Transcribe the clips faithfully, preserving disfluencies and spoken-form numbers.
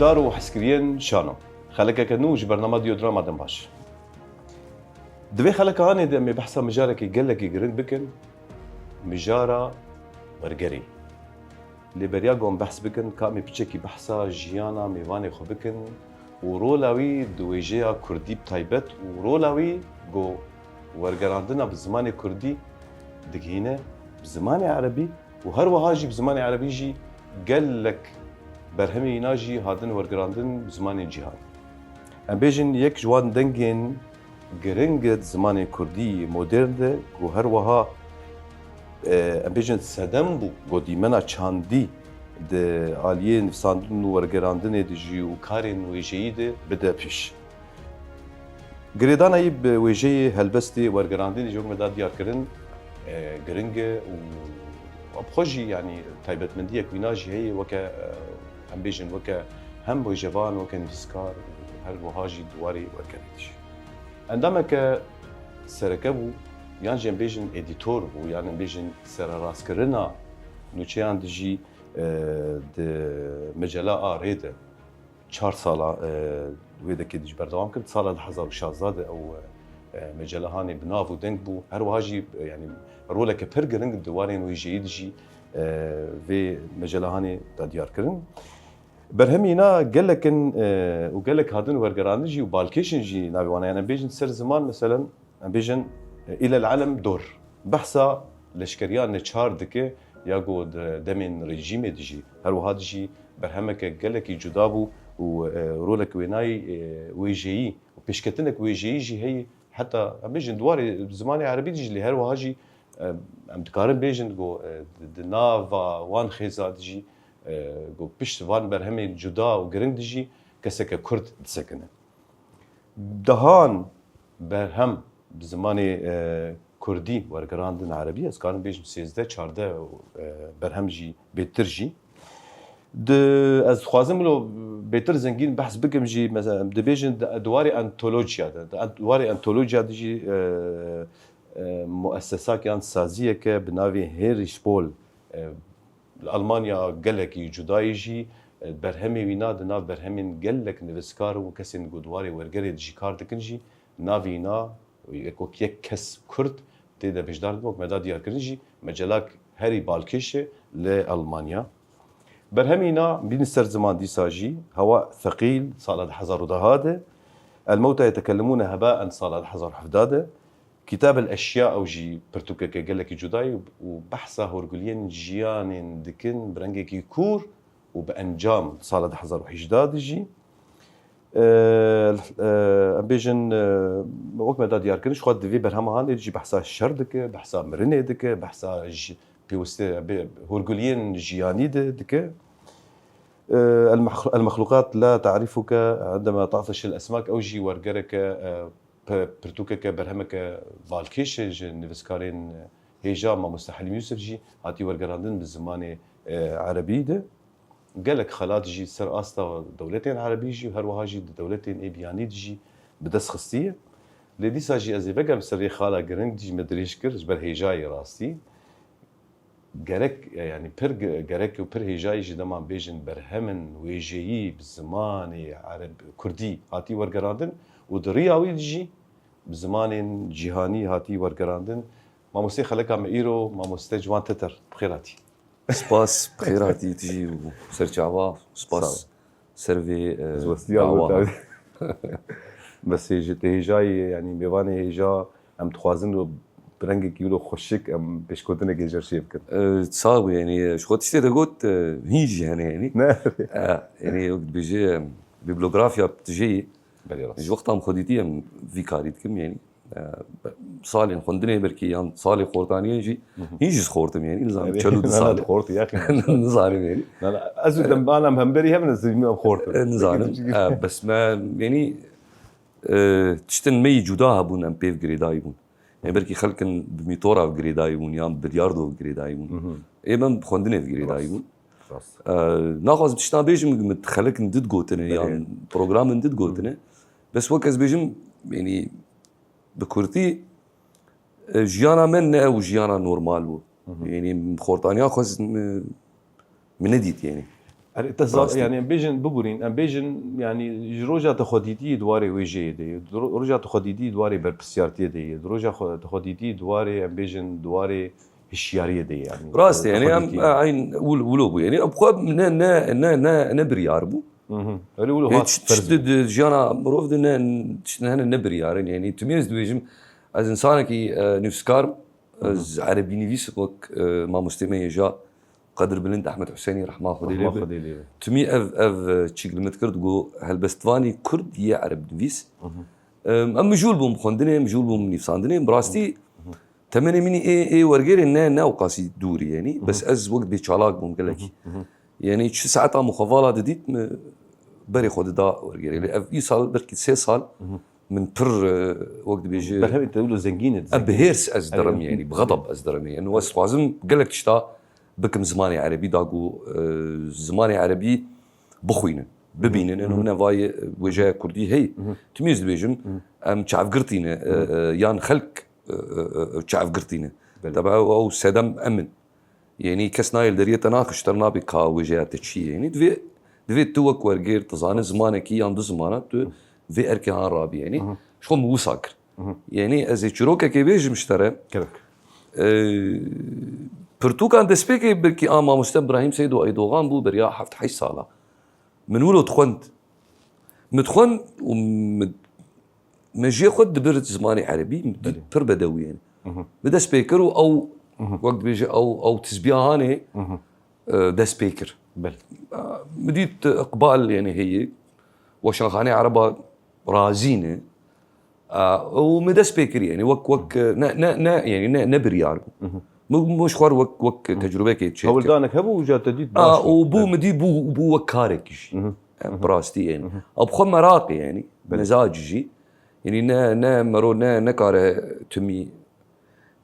Dar û hezkiriyên şano. Xelekeke nû ji bernama Diodrama dem baş. Di vê xeleka hanê de em ê behsa mijarekî gelekî giring bikin, mijara wergerê. Lê beriya ku em behs bikin, ka em ê piçekî behsa jiyana mêvanê xwe bikin û rola wî di wêjeya kurdî bi taybet û rola wî ku wergerandina bi zimanê kurdî digihîne bi zimanê erebî û her wiha jî bi zimanê erebî jî gelek berhemê wîna jî hatin wergerandin bi zimanên cîhanî. Em bêjin yek ji wan dengên giring e di zimanê kurdî modern de ku her wiha, e, em bêjin sedem bû ku dîmena çandî di aliyê nivîsandin û wergerandinê de jî û karên wêjeyî de bide pêş. Girêdana wî bi wêjeyê helbestê wergerandinê jî wek me da diyarkirin, e, giring e û bi xwe jî, yanî taybetmendiyek wîna jî heye weke, e, em bêjin weke hem wêjevan, weke nivîskar û her wiha jî di warê wergerê de jî. Endameke sereke bû, yan jî em bêjin edîtor bû, yan em bêjin sererastkirina nûçeyan de jî, e, di mecela A rê de çar sala, e, wê dekê de jî berdewam kir. Sala du hezar û şazda de ew, e, mecela hanê bi nav û deng bû. Her wiha jî, e, yanî roleke pir giring di warên wêjeyî de jî, e, vê mecela hanê da diyar kirin. Berhemî na gelek in, e, û gelek hatin wergerandin jî û balkêş in jî navê wan e. Yanî em bêjin ser ziman, meselen, em bêjin, e, île el-elem dor. Behsa leşkeriya neçar dike, ya ku di demên rejîmê de jî, her wiha de jî berhemeke gelekî cuda bû û, e, rolek wênayî, e, wêjeyî û pêşketinek wêjeyî jî heye. Heta em bêjin di warê zimanê erebî de jî, lê her wiha jî, e, em dikarin bêjin ku, e, di, di nava wan xêza de jî, e, ku pişt van berhemên cuda û giring de jî keseke kurd disekine. Dehan berhem bi zimanê, e, kurdî wergerandin erebî, ez karim bêjim sêzdeh çardeh, e, berhem jî bêtir jî. Di, ez dixwazim wilo bêtir zengîn behs bikim jî, mesela, em dibêjin di, di warê antolojiya de, di ant-, warê antolojiya de jî, e, e, muessesak yan saziyeke bi navê Heinrich Böll, e, li Almanya gelekî cuda ye jî, e, berhemê wî na di nav berhemên gelek nivîskar û kesên ku di warê wergerê de jî kar dikin jî, navê wî na, wek yek kes Kurd tê de beşdar dibe, wek me da diyarkirin jî, mecelak herî balkêş e li Almanya. Berhemê wî na bîn ser ziman dîsa jî, Hewa Thekîl sala du hezar û deh de, El Mewta Yetekellemûne Hebaen sala du hezar û hevdeh de, Kitab el Eşya, ew jî pirtûkeke gelekî cuda ye û behsa hûrguliyên jiyanên dikin bi rengekî kûr û bi encam, sala du hezar û hejdeh de jî. E, e, em bêjin, e, wek me da diyar kirin, ji xwe di vê berhema hanê jî behsa şer dike, behsa mirinê dike, behsa ji pêwistê, bê, hûrguliyên jiyanî de dike. E, El-Mexlu-, El-Mexluqat La Ta'rifuke Endema Ta'tişil Esmak, ew jî wergereke, e, pe-, pirtûkeke, berhemeke balkêş e ji nivîskarên hêja, Mamoste Helîm Yûsif jî hatî wergerandin bi zimanê, e, erebî de. Gelek xelat jî ser asta dewletên erebî jî û her wiha jî di dewletên ê biyanî de jî bi dest xistiye. Lê dîsa jî ez ê vegerim ser vê xala giring jî me dirêj kir ji ber hêjayê rastî. Gerek, yanî pir ge-, gerek û pir hêjayî ji dema bêjin berhemin wêjeyî bi zimanê ereb-, kurdî hatî wergerandin û di riya wî de jî bi zimanên cîhanî hatî wergerandin. Mamostê xeleka me îro, mamoste Ciwan Teter, bi xêr hatî. Spas, bi xêr hatî tu jî û serçava, spas. Sağ ol. Ser vê, e, Ez westiya dawa. Bes hêj-, te hêjayî, yanî mêvanê hêja, em dixwazin wilo bi rengekî wilo xweşik em pêşketinekê ji we re çê bikin. E, sax bî, yanî, ji xwe tiştê te got, e, hîn jî hene, yanî. Ne. E, yanî, wek dibêje, em, bibliografiya tijeyê, Belê rast. Ji wexta min xwe dîtî em vî karî dikim, yanî. E, be-, salên xwendinê belkî yan salê xortaniyê jî Hı hı. hîn jî xortim, yanî. Nizanim Belê. çel û du Nana sal e. xortî, yaxî. Nizanim, yanî. Nana, ez û dembana em hemberî hebin, ez û em xortin. E, nizanim. E, bes me, yanî, e, tiştin me yî cuda hebûn, em pêv girêdayî bûn. Yanî belkî xelkin bi mîtora girêdayî bûn, yan bi bilyardo girêdayî bûn. Hı hı. Ê, em bi xwendinê girêdayî Rast. bûn. Rast. E, naxwazim tiştan bêjim, min xelkin di digotine, Belê. yan programin di digotine. Hı. Bes wek ez bêjim, yanî bi kurtî, e, jiyana me ne ew jiyana normal bû. Hı hı. Yanî xortaniya xwe z-, mi, mi nedît, yanî. Erê, te zaf, rastî, yani em bêjin, bibûrîn, em bêjin, yani ji roja te xwe dîtî di warê wêjeyê de yê, di ro-, roja te xwe dîtî di warê berpirsiyartiyê de yê, di roja xwe, te xwe dîtî di warê, em bêjin, di warê hişyariyê de yê, yani. Rast e, yani, em, e, eyn wilo, wilo bû, yani, em xwe ne, ne, ne, ne, ne biryar bû. Mhm. Erê, wilo hat ferz bû. Hiç tişt di, di jiyana mirov de ne, tişt ne, ne, ne biryar in, yani, tu bî ez dibêjim, ez insanekî, e, nivîskar im, ez erebî nivîs im, wek, e, mamostê me yê ja, Qedirbilind Ehmed Husênî, rehma Xwedê lê be. Rehma Xwedê lê be. Timî ev, ev, e, çîk li min dikir, digot, helbestvanî kurd yê erebnivîs. Mhm. Em, em mijûl bûm xwendinê, mijûl bûm nivîsandinê. Bi rastî, mhm, temenê min ê, ê wergerê ne, ne ewqasî dûr, yani. Mhm. Bes ez wek bê çalak bûm gelekî. Mhm, mhm. Yani çi saeta min xwe vala didît, min berê xwe dida wergerê. Lê ev îsal, belkî sê sal, mhm, min pir, e, wek dibêje, berhemê te wilo zengîn e, em bi hêrs ez dirim, yani, bi xedeb ez dirim, yani, ez dixwazim gelek tişta bikim zimanê erebî, da ku, e, zimanê erebî bixwînin, bibînin. Eno, mhm, min vayê, e, wêjeya kurdî hey. Mhm. Timî ez dibêjim, mhm, em çavgirtî ne, e, mhm, e, yan xelk, e, e, e, çavgirtî ne. Belê. Tebe ew, ew sedem em in. Yani kes nayê li deriyê te naxe, ji te re nabê ka wêjeya te çi ye. Yani divê, divê tu wek wergêr, tu zanî zimanekî yan du zimana, tu vê erkê han rabî. Yani, mhm, ji xwe min wisa kir. Mhm. Yani ez ê çîrokekê bêjim ji te re. Gerek. Ee, pirtûkan destpêkê belkî a mamoste Birahîm Seydo Eydogan bû, beriya heft heyş sala. Min wilo dixwend. Min dixwend û min, min jê xwe dibir zimanê erebî, min dît, belê, pir bedewî ye. Mhm. Min dest pê kir û ew, mhm, wek dibêje, ew, ew tizbiya hanê, mhm, e, dest pê kir. Belê. E, min dît, e, iqbal, yani, heye. Weşanxaneyê ereba razî ne. A, û min dest pê kir, yani, wek, wek, ne, ne, ne, yani, ne, ne biryar bû. Mhm. Min, min ji xwe re wek, wek, mhm, tecrubekê çêkir. Hewldanek hebû, û ca te dît, a, baş bû. Û bû, evet, min dî bû, bû wek karek jî. Mhm. Em, mhm, bi rastî, yani. Mhm. A, bi xwe meraq e, yani. Belê. Mezac jî. Yani, ne, ne, mero ne, nekare timî,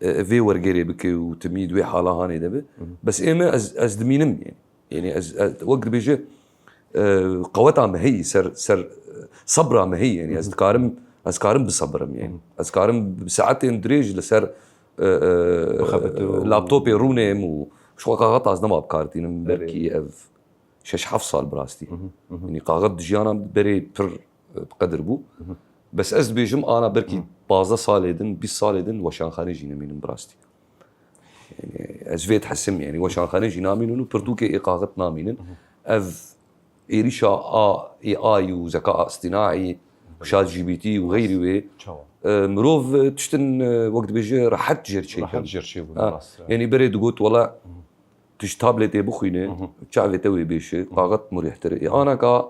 e, vê wergerê bike û timî di wê hala hanê de be. Mhm. Bes ê me ez, ez dimînim, yani. Yani ez, ez, wek dibêje, e, qeweta me heyî, ser, ser, e, sebra me heyî, yani ez, mhm, dikarim, ez karim bisebirim, yani. Mhm. Ez karim bi saetên dirêj li ser, e, e, bixebitim, laptopê rûnêm û ji xwe kaxet ez nema bi kar tînim, erê, belkî ev şeş heft sal bi rastî. Mhm, mhm. Yani kaxet di jiyana min berê pir, e, bi qedir bû. Mhm. Bes ez dibêjim ana belkî, mhm, pazdeh salê din, bîst salê din weşanxanê jî nemînim bi rastî. Yani, ez vê dihesim, yani, weşanxane jî namînin û pirtûkê ê kaxit namînin. Mhm. Ev êrîşa A I û zeka astînaî û ChatGPT û xeyrî wê, çawa, e, mirov, e, tiştin, e, wek dibêje, rehet jêr çêkir. Rehet jêr çêbûn, ha, rast e. Yani, berê digot, wela, mhm, tu ji tabletê bixwîne, mhm, çavê te wê bêşe, mhm, kaxit murîhtir e. Anaka,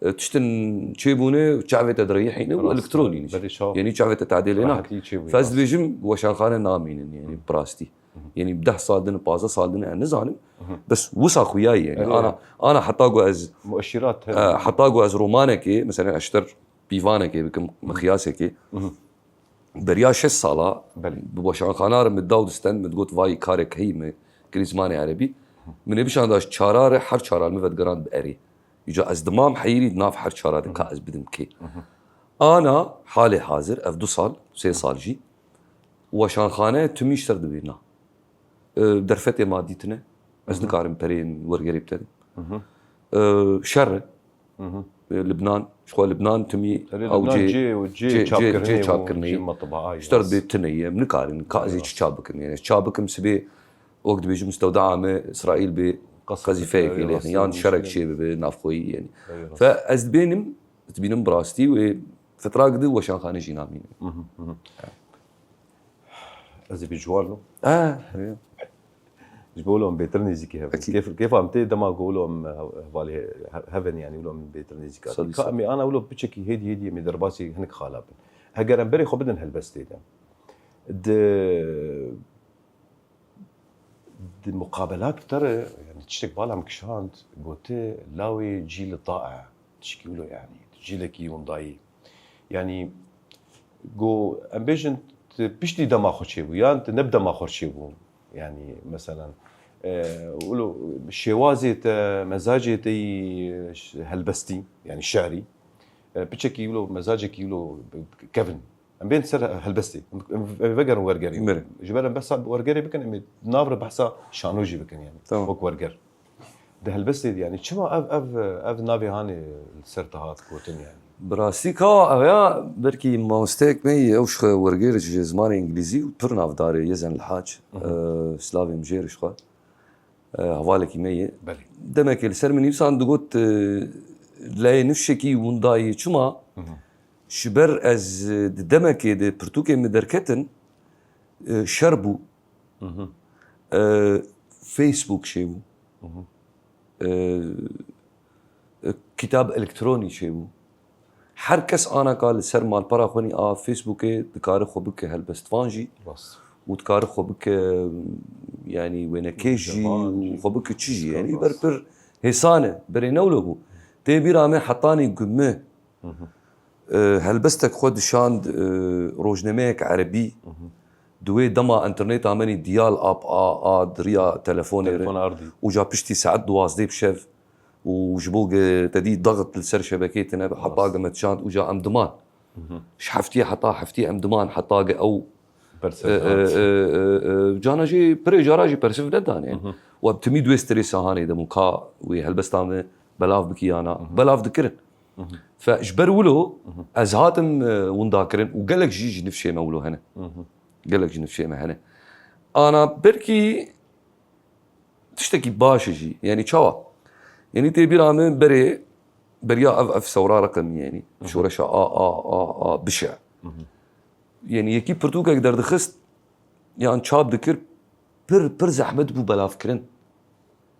e, tiştin çêbûne, çavê te direyihîne û, rast e, elektronî ne. Belê çawa. Yani çavê te tadê lê nake. Rehetî çêbûye, rast. Fe ez dibêjim, weşanxane namînin, yani, bi rastî. Mhm. Yani deh sal din, pazdeh sal din, ez nizanim. Mhm. Bes wisa xuyayî, yani. Erê. Ana, ana heta ku ez, mueşîrat, e, heta ku ez romanekê, mesela, ez ji te re pîvanekê bikim, miqyasekê. Mhm. Beriya şeş sala, belê, bi weşanxana re min daw distend, min digot, vay, karek heyî me kirî zimanê erebî. Min ê bişanda ji çara re, her çara li min vedigerand bi erê. Îca ez dimam heyîrî di nav her çara de, ka ez bidim kê. Mhm. Ana halê hazir, ev du sal, sê sal jî, weşanxane timî ji te re dibêjna. E, derfetê madî tune. Ez, mhm, nikarim pereyên wergerê bitedim. Mhm. E, şer e. Mhm. E, Libnan, ji xwe Libnan timî, erê, ew Libnan cê, cê, cê, cê çapkirinê, cê çapkirinê, cê matbaa, ji te re dibê tune ye, em nikarin, ka ez ê çi çap bikim? Yani, ez çap bikim, sibê, wek dibêjim, mistewdea me, Îsraîl bê, qez-, qezîfeyekê, erê, lê rast, yan şerek çê bibe, navxweyî, yani. Erê, rast. Fe ez dibênim, dibînim bi rastî wê fetrak di weşanxane jî namîne. Mhm, mhm. Ez ê bê ciwan lo. Ah, ya. Ji bo wilo em bêtir nêzîkî hev in. Ekîd. Kêf, kêfa em tê dema ku wilo em hev-, hevalê he-, hev in, yani wilo em bêtir nêzîka. Sedî sed. Ka em ê ana wilo piçekî hêdî hêdî em ê derbasî hinek xala bin. Heger em berê xwe bidin helbestê de. Di, di muqabelat te re, yani tiştek bala min kişand, gote, lawê cîl tae. Tişkî wilo yani. Cîlekî windayî. Yani, go, em bêjin, tu piştî dema xwe çêbû, yan tu ne bi dema xwe çêbû. Yani, meselen, e, wilo şêwazê te, mezacê te yî, e, ş-, helbestî, yani şerî, e, piçekî wilo, mezacekî wilo kevin. Em bên ser helbestê. Em, em, em vegerin wergerê. Belê. Ji ber em behsa wergerê bikin, em ê nav re behsa şano jî bikin, yani. Tamam. Wek werger. Di helbestê de, yanî çima ev, ev, ev navê hanê li ser te hat gotin yanî? Bi rastî ka ev ya belkî mamosteyek me yî, ew ji wergêr ji zimanê îngilîzî û pir navdar e, Yezen Lihaç. Hı hı. E, slavê min jê re ji xwe. E, hevalekî me yê. Belê. Demekê li ser min nivîsan digot, e, leyê nifşekî windayî çima? Hı hı. Ji ber ez, e, di demekê de pirtûkên min derketin, e, şer bû. Hı hı. E, Facebook çêbû. Hı hı. E, e, kitab elektronî çêbû. Her kes ana ka li ser malpera xwe nî a Facebookê dikare xwe bike helbestvan jî. Rast. Û dikare xwe bike, yanî wênekêj jî û xwe bike çi jî. Yanî ber pir hêsan e. Berê ne wilo bû. Tê bîra me hetanî ku me E, helbestek xwe dişand, e, rojnameyek erebî. Di wê dema înterneta me nî diyal ap a, a di riya telefonê re. Telefon ardî. Û ca piştî saet duwazdeh bi şev û ji bo ge te dî daxit li ser şebekeyê tine, heta ge me dişand û ca em diman. Ji heftiyê heta heftiyê em diman, heta ge ew Bersev e, e, hat. E, e, e, cana jî pirê cara jî persiv nedanê. Û em timî di wê stresa hanê de bûn ka wê helbesta me belav bikî ya na. Belav dikirin. Fe ji ber wilo ez hatim, e, winda kirin û gelek jî ji nifşê me wilo hene. Gelek ji nifşê me hene. Ana belkî tiştekî baş e jî. Yanî çawa? Yanî tê bîra min berê beriya ev, ev sewra reqemî yanî. Şoreşa a, a, a, a, bişe. Yanî yekî pirtûkek derdixist, yan çap dikir, pir, pir zehmet bû belavkirin.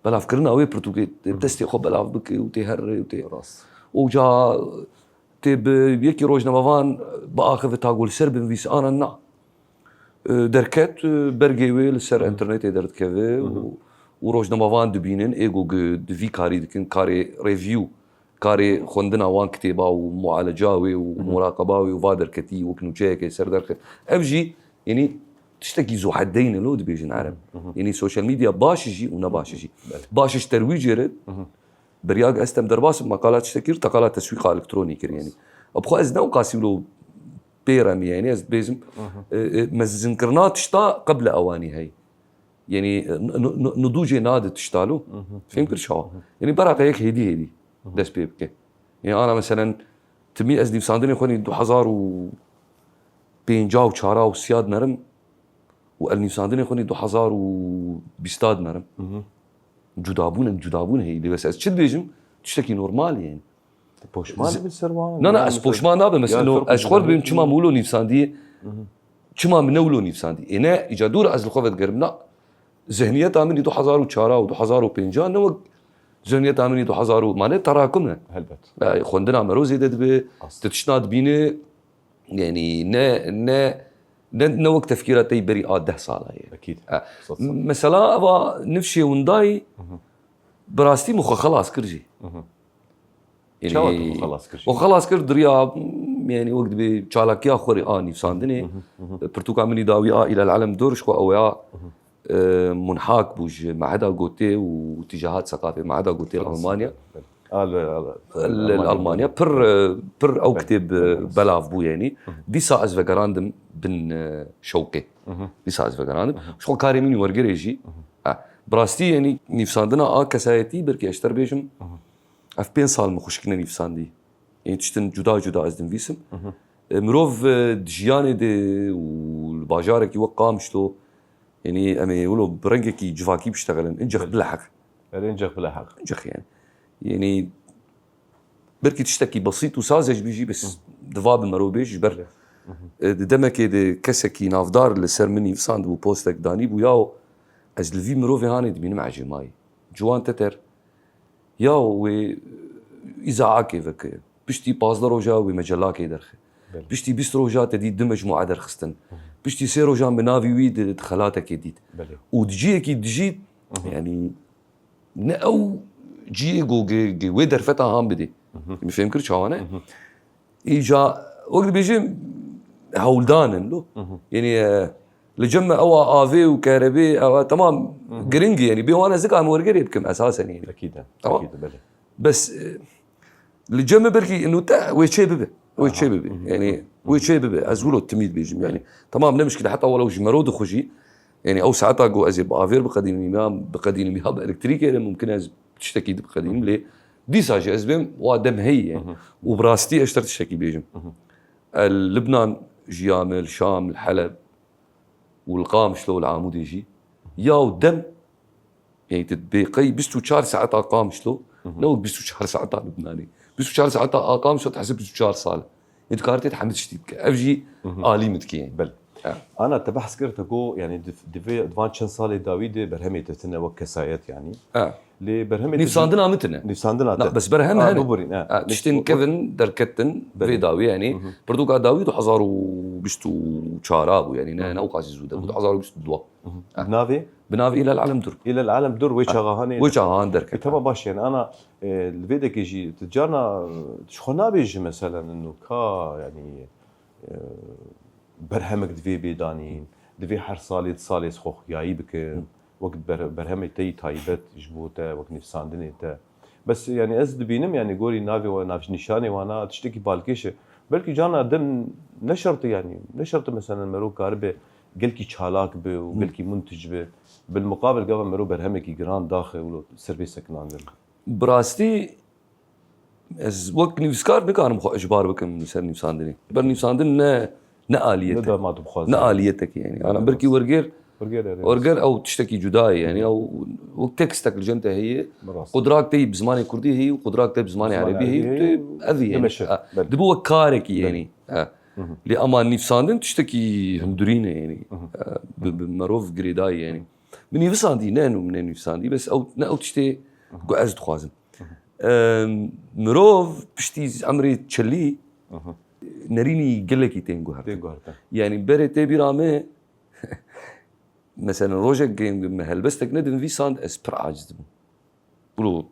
Belavkirina wê pirtûkê, destê xwe belav bike û tê herre û tê. Rast. Û ca tê bi yekî rojnamevan biaxive ta ku li ser binivîse ana na. E, derket, e, bergê wê li ser înternetê derdikeve û, û rojnamevan dibînin, ê ku gi-, di vî karî dikin, karê review, karê xwendina wan kitêba û mualeca wê û muraqeba wê û va derketî wek nûçeyekê ser derxe. Ev jî, yanî tiştekî zûheddeyne lo dibêjin ereb. Yanî sosyal medya baş jî û ne baş jî. Belê. Baş ji terwîcê re, beriya ez tem derbas bim, me qala tiştekî kir, te qala teswîqa elektronî kir yanî. Bi xwe ez ne wqasî lo pê re me, yanî ez dibêjim, e, e, mezinkirina tişta qebla ewanî heye. Yanî, e, n-, n-, n-, nidûcê nade tişta lo. Fêm kir çawa? Yanî beraqa yek hêdî hêdî dest pê bike. Yanî ana meselen timî ez nivîsandinê xwe nî du hezar û pênca û çara û siya dinerim û el nivîsandinê xwe nî du hezar û bîsta dinerim. Cudabûn, em cudabûn heye. Lê bes ez çi dibêjim? Tiştekî normal e yanî. Poşman dibin ser wan? Na, na, ez poşman nabim. Ez, ez xwe dibêm çima min wilo nivîsandiye, çima min ne wilo nivîsandiye. Ê ne, îca dûr ez li xwe vedigerim. Na, zihniyeta min ê du hezar û çar û du hezar û pênc ne wek zihniyeta min ê du hezar û, mane terakum e. Helbet. E, xwendina me ro zêde dibe, tu tiştna dibîne, yanî ne, ne, ne, ne wek tefkîra te yî berî a deh sala ye. Ekîd. E, mesela eva nifşê windayî, bi rastî min xwe xelas kir jî. Yanî, çawa tu xwe xelas kir jî? Xwe xelas kir di riya, yanî wek dibê çalakiya xwe rê a nivîsandinê. Pirtûka min î dawî a Îlal Elem Dor ji xwe ew ya, e, munhak bû ji meheda gotê û tîjahat seqafê, meheda gotê li Almanya. Li Almanya. Pir, e, pir ew kitêb, e, belav bû yanî. Dîsa ez vegerandim bin, e, şewqê. Dîsa ez vegerandim. Ji xwe karê min wergerê jî. Ha, bi rastî yanî nivîsandina a kesayetî, belkî ez ji te re bêjim, ev pênc sal min xwe şikine nivîsandî. Yanî tiştin cuda cuda ez dinivîsim. E, mirov, e, di jiyanê de û li bajarekî wek Qamişlo, yanî em ê wilo bi rengekî civakî biştexilin. Incex bileheq. Erê, incex bileheq. Incex yanî. Yanî belkî tiştekî besît û saz e ji bî jî, bes diva bi merov bêj ji ber, e, di demekê de kesekî navdar li ser min nivîsandibû, postek danîbû, yaw ez li vî mirovê hanê dibînim ecêmayî. Ciwan Teter, yaw wê îzaakê veke. Piştî pazdeh roja wê mecelakê derxe. Belê. Piştî bîst roja te dît du mecmûe derxistin. Piştî sê rojan bi navî wî di, di xelatekê dît. Belê. Û di cihekî dijî, yanî ne ew cihê ku ge-, ge-, wê derfeta han bidê. Min fêm kir çawa ne? Îca wek dibêjim hewldan in lo. Yanî, e, li cem me ewa avê û kerebê, ewa temam giring e yanî. Bê wan ez nika em wergerê bikim esasen yanî. Ekîd e. Tamam. Ekîd e, belê. Bes, e, li cem me belkî nûte wê çê bibe. Wê çê bibe. Yanî wê çê bibe. Ez wilo timî dibêjim yanî. Tamam, ne mişkile, heta welew ji mero dixwe jî. Yanî ew saeta ku ez ê bi avêr biqedînim ya, biqedînim ya bi elektrîkê re mumkin e ez tiştekî dibiqedînim, lê dîsa jî ez bêm wa dem heyî yani. Û bi rastî ez ji te tiştekî bêjim. El Libnan jiya me, li Şam, li Heleb û li Qamişlo û li Amûdê jî. Ya û dem, yani tu dibê qey bîst û çar saeta Qamişlo, ne wek bîst û çar saeta Libnanê. Bîst û çar saeta a Qamişlo, tu hesib bîst û çar sal. Yani tu karê tê hemî tiştî dike. Ev jî alî min dike yani. Belê. Ha. Ana, te behs kir, te got, yani, di, di vê, di van çend salê dawî de berhemê te tune wek kesayet, yani. Ha. Lê berhemê te Nivîsandina min tune. Nivîsandina te. Na, bes berhem Ha, hene. Biborîn, ha. Ha, tiştên kevin derketin vê dawî, yani. Pirtûka dawî du hezar û bîst û çar bû, yani, ne, ne o qasî zû de bû, du hezar û bîst û du. Bi navê? Bi navê Îlel Alem Dur. Îlel Alem Dur, wê çaxa hanê. Wê çaxa han derket. E, tamam, baş, yani, ana, e, li vê dekê jî, tu carna, e, ji xwe nabêjî, mesela, ino ka, yani, e, berhemek divê bê danîn, divê her salê, di salê xwe xuyayî bikim, wek ber-, berhemê te yî taybet ji bo te, wek nivîsandinê te. Bes, yani, ez dibînim, yani, gorî navê we, navnîşanê wana tiştekî balkêş e. Belkî carna din ne şert e, yani, ne şert e, mesela, mero karibe gelkî çalak be û gelkî muntic be. Bilmuqabil gava mero berhemekî giran daxe û lo ser vê sekinandin. Bi rastî, ez wek nivîskar nikarim xwe icbar bikim li ser nivîsandinê. Ber nivîsandin ne, ne aliyet Ne e. dema tu bixwazî. Ne aliyetek e yani. Ana belkî werger, Werger, evet. werger ew tiştekî cuda ye yani. Ew wek tekstek li cem te heye. Bi rast. Qudrak te bi zimanê kurdî heye û qudrak te bi zimanê Zimanê erebî heye. erebî heye. Ev e yani. Dimeşe, Ha, belkî. Dibe wek karekî Belkî. yani. Ha. Li ama nivîsandin tiştekî hundirîn e yani. Ha, bi, bi merov girêdayî yani. Min nivîsandî, ne eno min nenivîsandî, bes ew, ne ew tiştê ku ez dixwazim. Em, mirov piştî emrê çilî nerînî gelekî tên guhertin. Tê guhertin. Yani berê tê bîra me, mesela rojek me helbestek nedinivîsand, ez pir aciz dibûm. Bro,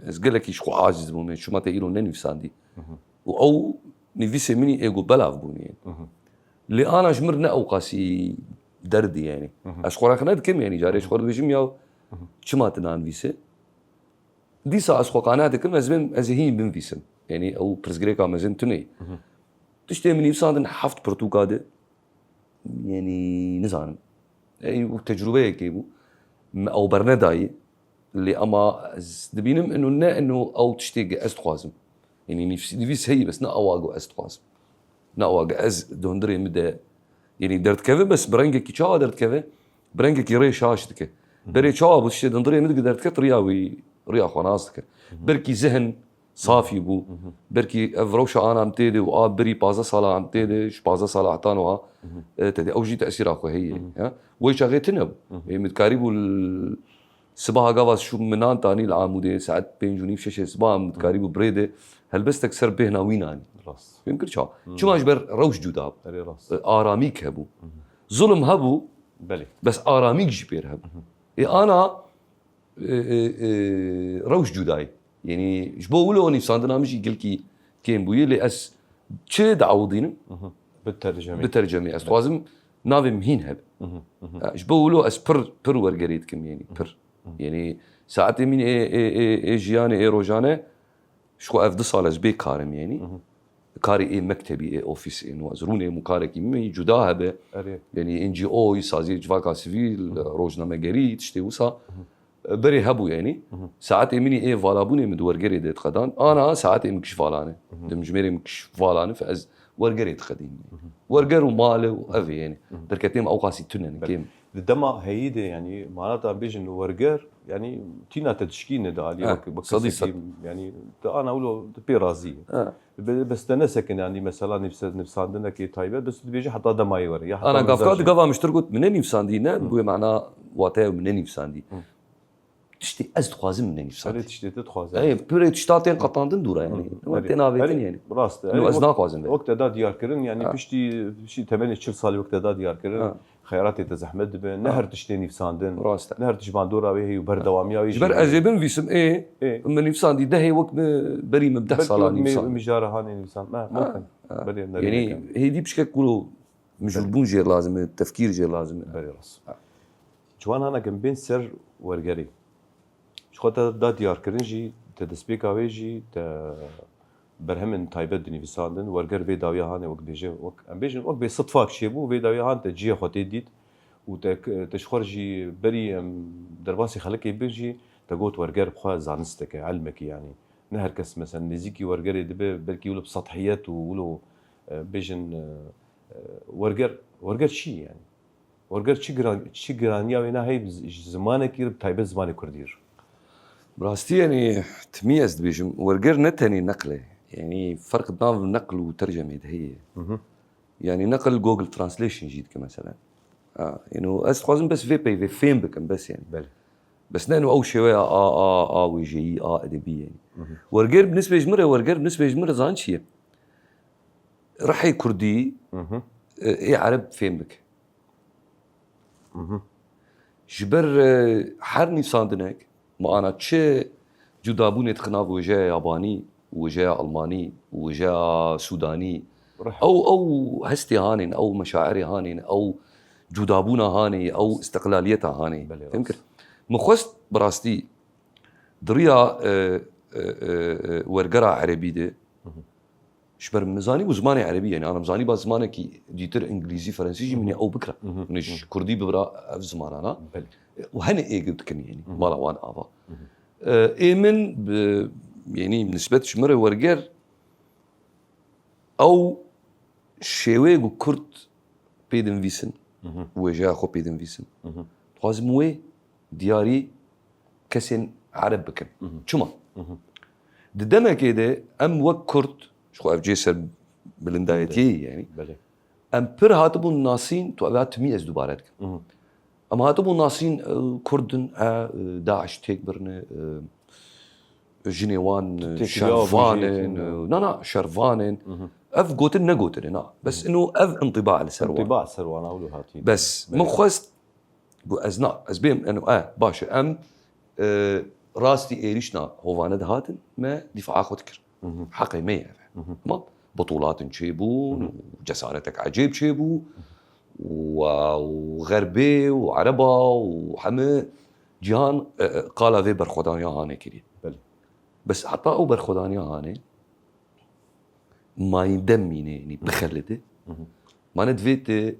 ez gelekî ji xwe aciz dibûm, çima te îro nenivîsandî. Û ew nivîsê min î êgo belav bûn yên. Lê ana ji mir ne ew qasî derdî yani. Ez xwe rexne dikim yani, carê ji xwe dibêjim ya çima tu nanivîse. Dîsa ez xwe qane dikim, ez bêm, ez ê hîn binivîsim. Yanî ew pirsgirêka mezin tune ye. Tiştê min nivîsandin heft pirtûka de, yanî nizanim. Ey, û tecrûbeyekê bû. Me ew bernedayî. Lê ema ez dibînim ino ne ino ew tiştê ge ez dixwazim. Yanî nivîs, nivîs heyî bes ne ewa ge ez dixwazim. Ne ewa ge ez di hundirê min de, yanî derdikeve bes bi rengekî çawa derdikeve? Bi rengekî rê şaş dike. Berê çawa bû tiştê di hundirê min de derdiket riya wî, riya xwe nas dike. Belkî zihin safî bû. Belkî ev rewşa ana em tê de û a berî pazdeh sala em tê de, ji pazdeh sala heta niha, e, te dê ew jî tesîra xwe heye. Ya? Wê çaxê tune bû. Ê, min dikarîbû l-, sibaha gava şû minan tanî li Amûdê, saet pênc û nîv, şeşê sibaha min dikarîbû birê de helbestek ser bêhna wî nanî. Rast. Fêm kir ça? Çima ji ber rewş cuda bû. Erê rast. E, aramîk hebû. Zulm hebû, Belê. bes aramîk jî pêr hebû. Ê, ana e, e, e, rewş cudayî. Yanî ji bo wilo nivîsandina min jî gelkî kêm bûye, lê ez çi diawidînim? Bi tercemê. Bi tercemê. Ez dixwazim navê min hîn hebe. Ha, ji bo wilo ez pir, pir wergerê dikim, yanî pir. Yanî saetê min ê, ê, ê, ê jiyanê, ê rojane, ji xwe ev du sal ez bê karim, yanî. Karê ê mektebî, ê ofîs, ê nû ez rûnêm û karekî min cuda hebe. Erê. Yanî N G O, saziyê civaka sivîl, rojnamegerî, tiştê wisa. Berê hebû, yanî. Saetê min ê valabûnê min di wergerê de diqedan. Ana saetê min kiş valane. Di mijmêrê min kiş valane, fe ez wergerê diqedînim. Werger û male û ev ê, yanî. Derketê min ew qasî tune ne, kêm. Di dema heyî de, yanî, manata bêjin werger, yanî, tîna te dişkîne di alî Ha, wek, wek sedî kesekî, sed. yanî, te ana wilo, te pê razî ye. Ha. Be-, bes te nesekine, yanî, mesela nivse-, nivsandinekê taybet, bes tu dibêjî heta dema yê were, ya heta Ana wisa gavka jî. di gava min ji te got, min nenivîsandî, ne, bi wê mana wateya min nenivîsandî. Tiştê ez dixwazim min nenivîsandî. Erê tiştê te dixwaze. Ey, pire tişta tên qetandin dûra, yanî. Erê, Têna avêtin, erê, yanî. rast e. No, Erê, ez wek, naxwazim be. wek te da diyarkirin, yanî Ha. piştî, piştî temenê çil salî wek te da diyarkirin, Ha. xeyaratê te zehmet dibe, ne Ha. her tiştê nivîsandin, Rast e. ne her tişt bandora wê heye û berdewamiya wê Ji jî ber heye. ez ê binivîsim, ê, Ê. min nivîsandî dehê wek min berî min bi deh Belkî sala wek mi-, nivîsandî. mijara hanê nivîsand. Ha, Ha, mumkin. ha. Belê, nerî Yanî nekin. hêdî pişkek kuro mijûlbûn jê lazim e, tefkîr jê lazim e. Belê rast. Ha. Ciwan hana ke em bên ser wergerê. Ji xwe te da diyarkirin jî, te destpêka wê jî, te berhemên taybet dinivîsandin, werger vê dawiya hanê wek bêje, wek, em bêjin, wek bê sitfak çêbû, vê dawiya han te cihê xwe tê dît û te, te ji xwe re jî berî em derbasî xelekê bin jî, Te got werger bi xwe zanistek e, ilmek e yanî. Ne her kes mesela nêzîkî wergerê dibe, belkî wilo bi sethiyet û wilo, e, bêjin, e, e, werger, werger çi ye yanî? Werger çi giran-, çi giraniya wê ne heyî ji zimanekî re, bi taybet zimanê kurdî re? Bi rastî, yanî, timî ez dibêjim, werger ne tenê neql e. Yanî, ferq di nav neql û tercemê de heye. Hı hı. Yanî, neql Google Translation jî dike, mesela. Ha, yanî, ez dixwazim bes vê peyvê fêm bikim, bes, yanî. Belê. Bes ne, yanî, ew şêweya a, a, a wêjeyî, a edebî, yanî. Hı hı. Werger bi nisbê ji min re, werger bi nisbê ji min re zan çi ye? Rihê kurdî, Hı hı. e, ê ereb fêm bike. Mhm. Ji ber, e, her nivîsandinek, mana çi cudabûnê dixin nav wêjeya yabanî û wêjeya almanî û wêjeya sûdanî, Rih. ew, ew hestê hanên, ew meşairê hanên, ew cudabûna hanê, ew istiqlaliyeta hanê. Belê, Fêm rast. kir? Min xwest bi rastî di riya, e, e, e, e, wergera erebî de, Mhm. Ji ber min zanî bû zimanê erebî, yanî ana zanî ba zimanekî dîtir, îngilîzî, ferensî jî min ê ew bikira. Mhm. Min ji kurdî bibira ev zimanana. Belê. Û hene êgir dikin, yanî Mhm. mala wan ava. Mhm. E, ê min bi, yanî nisbet ji min re werger ew şêweyê ku kurd pê dinivîsin, Mhm. wêjeya xwe pê dinivîsin. Mhm. Dixwazim wê diyarî kesên ereb bikin. Mhm. Çima? Mhm. Di demekê de em wek kurd, ji xwe ev cê ser bilindayetiyê ye, yanî. Belê. Em pir hatibûn nasîn, tu eva timî ez dubare dikim. Mhm. Em hatibûn nasîn, e, kurd in, e, e, DAIŞ têk birine, e, jinê wan, e, Têkiliya şervan bûjê in, tîne. e, na, na, şervan in. Mhm. Ev gotin ne gotin e, na. Bes Mhm. ino ev intiba li ser wan. Intiba ser wan, ew li hatî. Bes, Belê. min xwest, got ez na, ez bêm, eno, e, baş e, em, e, rastî êrîşna hovane dihatin, me dîfaa xwe dikir. Mhm. Heqê me ye ev. Mhm. Tamam? Butûlatin çêbûn Mhm. û cesaretek ecêb çêbû û, û Xerbê û Ereba û heme cîhan, e, e, qala vê berxwedaniya hanê kiriye. Belê. Bes heta ew berxwedaniya hanê mayînde mîne, yanî Mhm. bixelide. Mhm. Mane divê tu,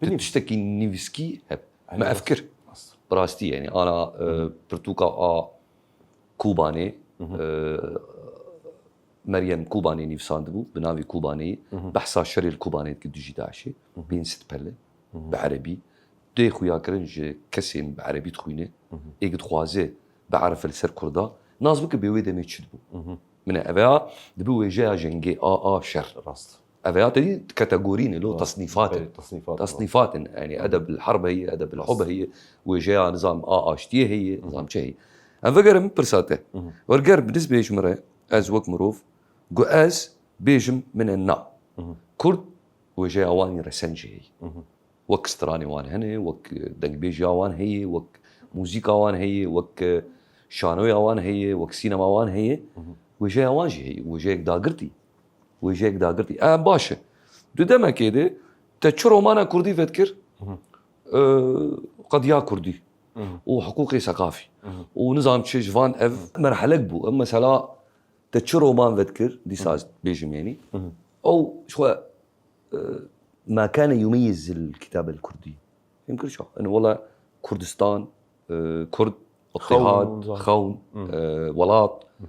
tu Bilî. tiştekî nivîskî heb. Aynen, Me ev rast. kir. Rast. Bi rastî, yanî ana, e, Mhm. pirtûka a Kobanê, Mhm. e, Meryem Kobanê nivîsandibû, bi navê Kobaneyê, Mhm. behsa şerê li Kobanê dike dijî DAIŞê, Mhm. pênc sed pele, Mhm. bi erebî. Tê xuyakirin ji kesên bi erebî dixwîne, Mhm. êk dixwaze bierife li ser kurda, nas bike bê wê demê çi dibû. Mhm. Min e, ev ya dibi wêjeya jengê, a, a şer. Rast. Ev ya tedî kategorî ne, lo Rast. tasnîfat in. Belê, tasnîfat in. Tasnîfat in. Yanî Hı hı. edeb el herb heye, edeb el Rast. hub heye, wêjeya nizam a aştiyê heye, Hı hı. nizam çi heye. Em vegerin pirsa te. Hı hı. Werger bi nisbê ji min re, ez wek mirov, got ez bêjim min e na. Hı hı. Kurd wêjeya wan ê resen jî heye. Hı hı. Wek stranê wan hene, wek, e, dengbêjiya wan heye, wek muzîka wan heye, wek, e, şanoya wan heye, wek sînema wan heye. Hı hı. Wêjeya wan jî heye, wêjeyek dagirtî. Wêjeyek dagirtî. E, baş e. Di demekê de te çi romana kurdî vedikir? Hı hı. E, qediya kurdî. Hı hı. Û hiqûqê seqafî. Hı hı. Û nizam çi ji van ev Hı. merhelek bû. Ev mesela te çi roman vedikir, dîsa Hı hı. ez bêjim yanî. Hı hı. Ew ji xwe, e, ma kane yumeyyiz el kitab el kurdî. Fêm kir çawa? Yanî wela Kurdistan, e, Kurd, Xewn, îtîhad, zaten. xewn, Hı. e, welat. Hı.